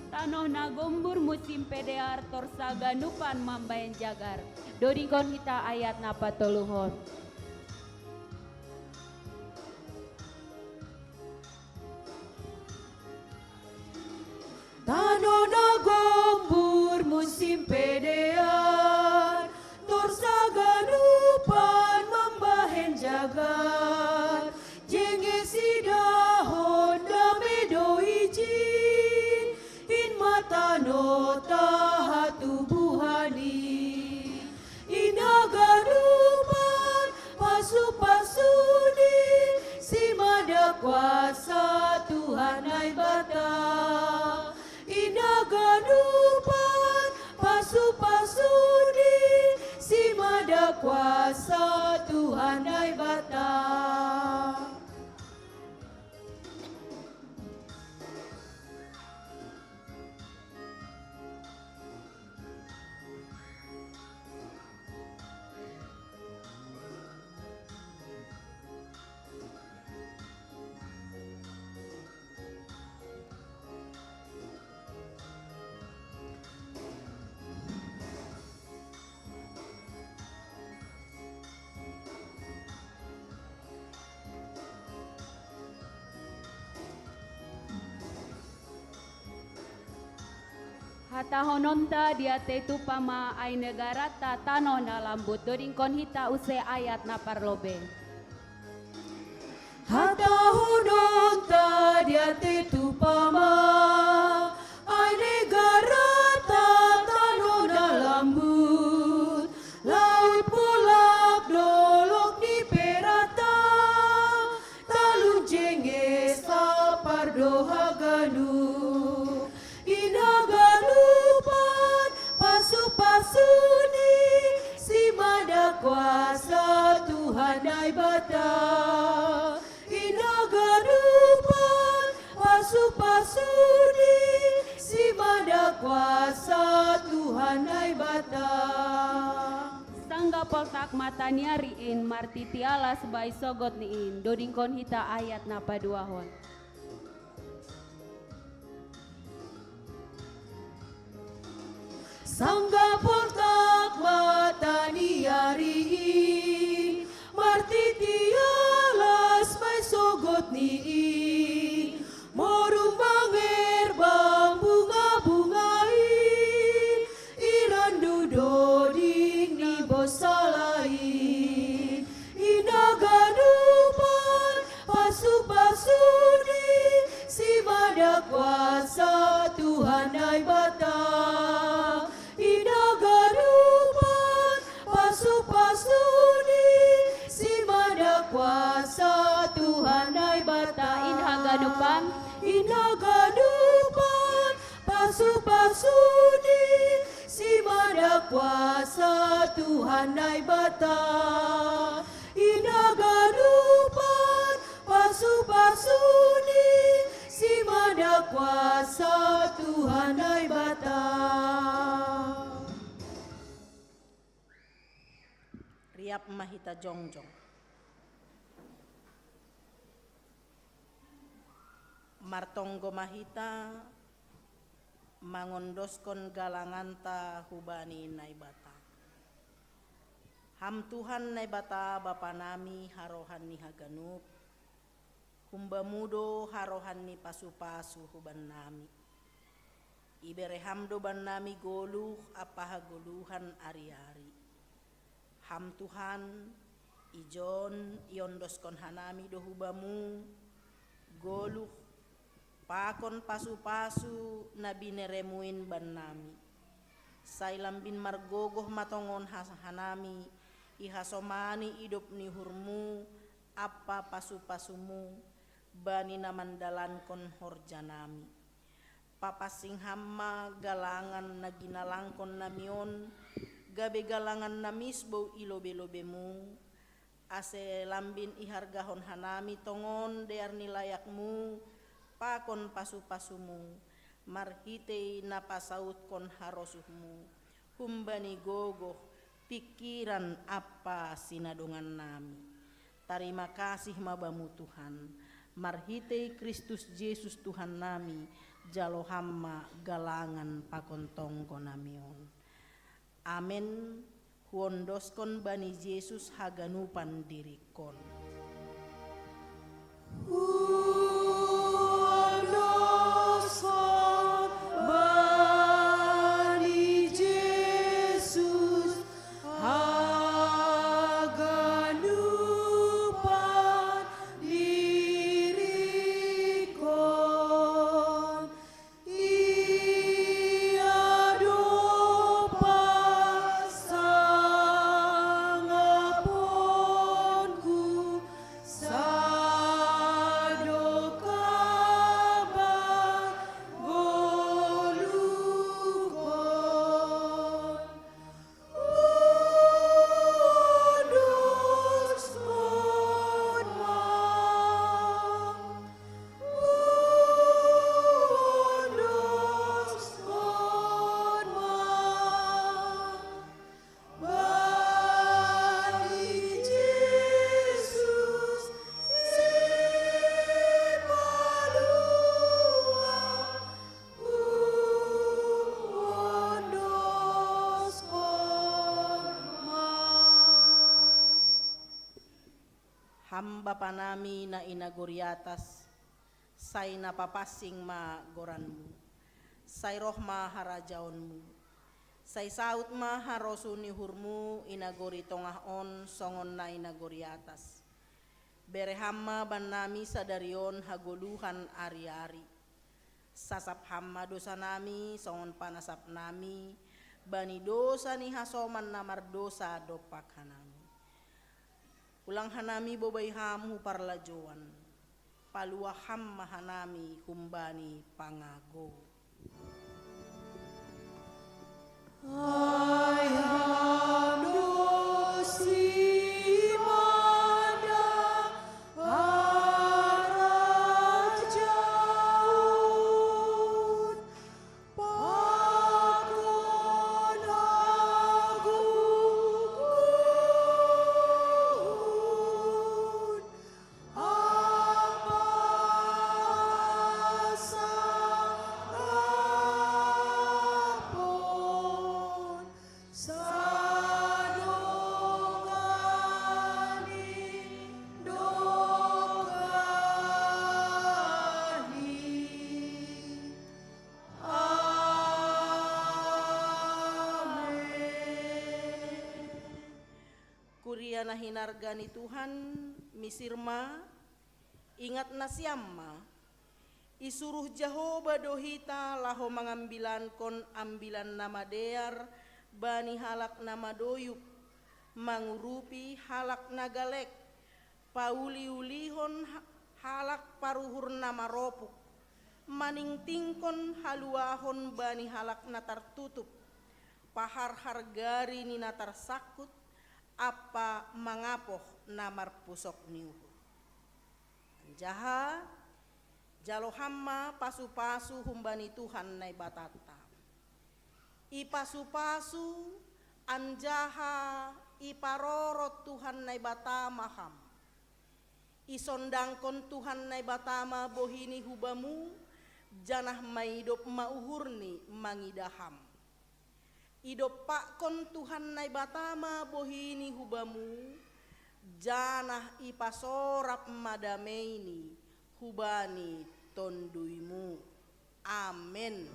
Tano na gombur musim pedear, torsa ganupan mambahen jagar. Dodingkon hita ayat na patoluhon. Tano na gombur musim pedear, torsa ganupan mambahen jagar. Jenge sidahon dame do ijin, in ma tano tahatubuhani. Ina ganupan pasu-pasuni, si mada kuasa Tuhan Naibata. Ina ganupan pasu-pasuni, si mada kuasa Tuhan Naibata. Hatahononta diatei tupa ma, ai negarata tano na lambut. Dodingkon hita use ayat na parlobei. Hatahononta diatei tupa ma, ai negarata tano na lambut, laut polak dolok ni perata, talun jenge sapar do haganup. Ina ganupan pasu-pasuni, si mada kuasa Tuhan Naibata. Ina ganupan pasu-pasuni, si mada kuasa Tuhan Naibata. Sangga poltak mataniari in martitialas bai sogot ni in, dodingkon hita ayat na paduahon. Sangga poltak mataniari i, martitialas bai sogot ni i, morum mangerbang bunga-bunga i, irandu doding ni bosalai. Ina ganupan pasu-pasuni, si mada kuasa Tuhan Naibata. Ina ganupan pasu-pasuni, si mada kuasa Tuhan Naibata. Ina ganupan. Ina ganupan pasu-pasuni, si mada kuasa Tuhan Naibata. Ina ganupan pasu-pasuni, si mada kuasa Tuhan Naibata. Riap ma hita jongjong. Martonggo ma hita, mangondoskon galanganta hubani Naibata. Ham Tuhan Naibata Bapa nami harohan ni haganup, Humbamu do harohan ni pasu-pasu hubannami. Ibere ham do bannami goluh ampa hagoluhan ari-ari. Ham Tuhan, ijon iondoskon hanami do hubamu goluh pakon pasu-pasu na bineremuin bannami. Sai lambin margogoh ma tongon has-, hanami ihasomani idop ni uhurmu ampa pasu-pasumu bani na mandalankon horjanami. Papansing ham ma galangan na ginalangkon nami on, gabe galangan na misbou i lobe-lobemu, ase lambin ihargahon hanami tongon dear ni layakmu pakon pasu-pasumu, marhitei na pasautkon harosuhmu, humbani gogoh, pingkiran ampa sinadongannami. Tarima kasih ma Bamu Tuhan, marhitei Kristus Jesus Tuhannami, jalo ham ma galangan pakon tonggo nami on. Amen. Huondoskon bani Jesus haganupan diringkon. Huondoskon bani Jesus haganupan diringkon. Ia do pasangaponku sadokah manggoluhkon. Huondoskon ma. Ham Bapa nami na i nagori atas, sai na papansing ma goranmu. Sai roh ma harajaonmu. Sai saut ma harosuh ni uhurmu i nagori tongah on songon na i nagori atas. Bere ham ma bannami sadari on hagoluhan ari-ari. Sasap ham ma dosanami songon panasapnami bani dosa ni hasoman na mardosa dompak hanami. Ulang hanami bobai ham hu parlajouan. Paluah ham ma hanami humbani pangago. Ai ham do simada harajaon, pakon hagogoon ampa hasangapon sadokah ni dokahni. Amen. Kuria na hinarga ni Tuhan, misir ma, ingat nasiam ma. Isuruh Jahowa do hita laho mangambilankon ambilan na madear bani halak na madoyuk, mangurupi halak na galek, pauli-ulihon ha-, halak paruhur na maropuk, maningtingkon haluahon bani halak na tartutup, paharhar gari ni na tarsangkut, ampa mangapoh na marpusok ni uhur. Anjaha jalo ham ma pasu-pasu humbani Tuhan Naibatanta. Ipasu-pasu anjaha iparorot Tuhan Naibata ma ham. Isondangkon Tuhan Naibata ma bohini hubamu, janah maidop ma uhurni mangidah ham. Idompakkon Tuhan Naibata ma bohini hubamu, janah ipasorap ma dameini hubani tonduimu. Amen.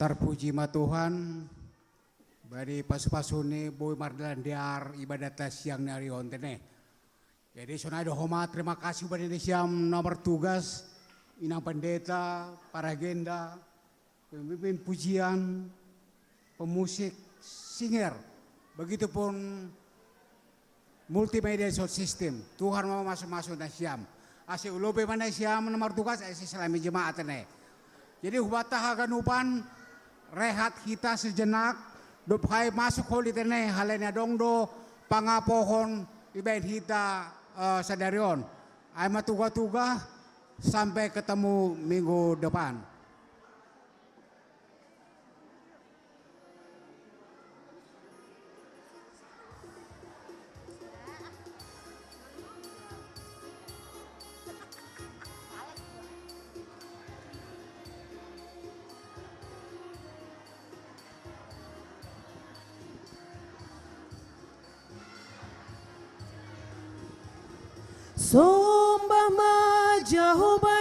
Tarpuji ma Tuhan, bani pasu-pasuni boi mardalan dear ibadatta siang ni ari on tene. Jadi sonai do homa terima kasih bani nasiam na martugas, inang pendeta, para agenda, pemimpin pujian, pemusik, singer, begitupun multimedia sound system. Tuhan ma mamasu-masu nasiam. Ase ulobi ma nasiam na martugas, ase salami jemaat ne. Jadi hubata haganupan, rehat hita sejenak, dob hai masuk holi tene, halani adong do pangapohon ibaen hita eh, sadari on. Ai ma tuga-tuga, sampai ketemu minggu depan. Sombah ma Jahowa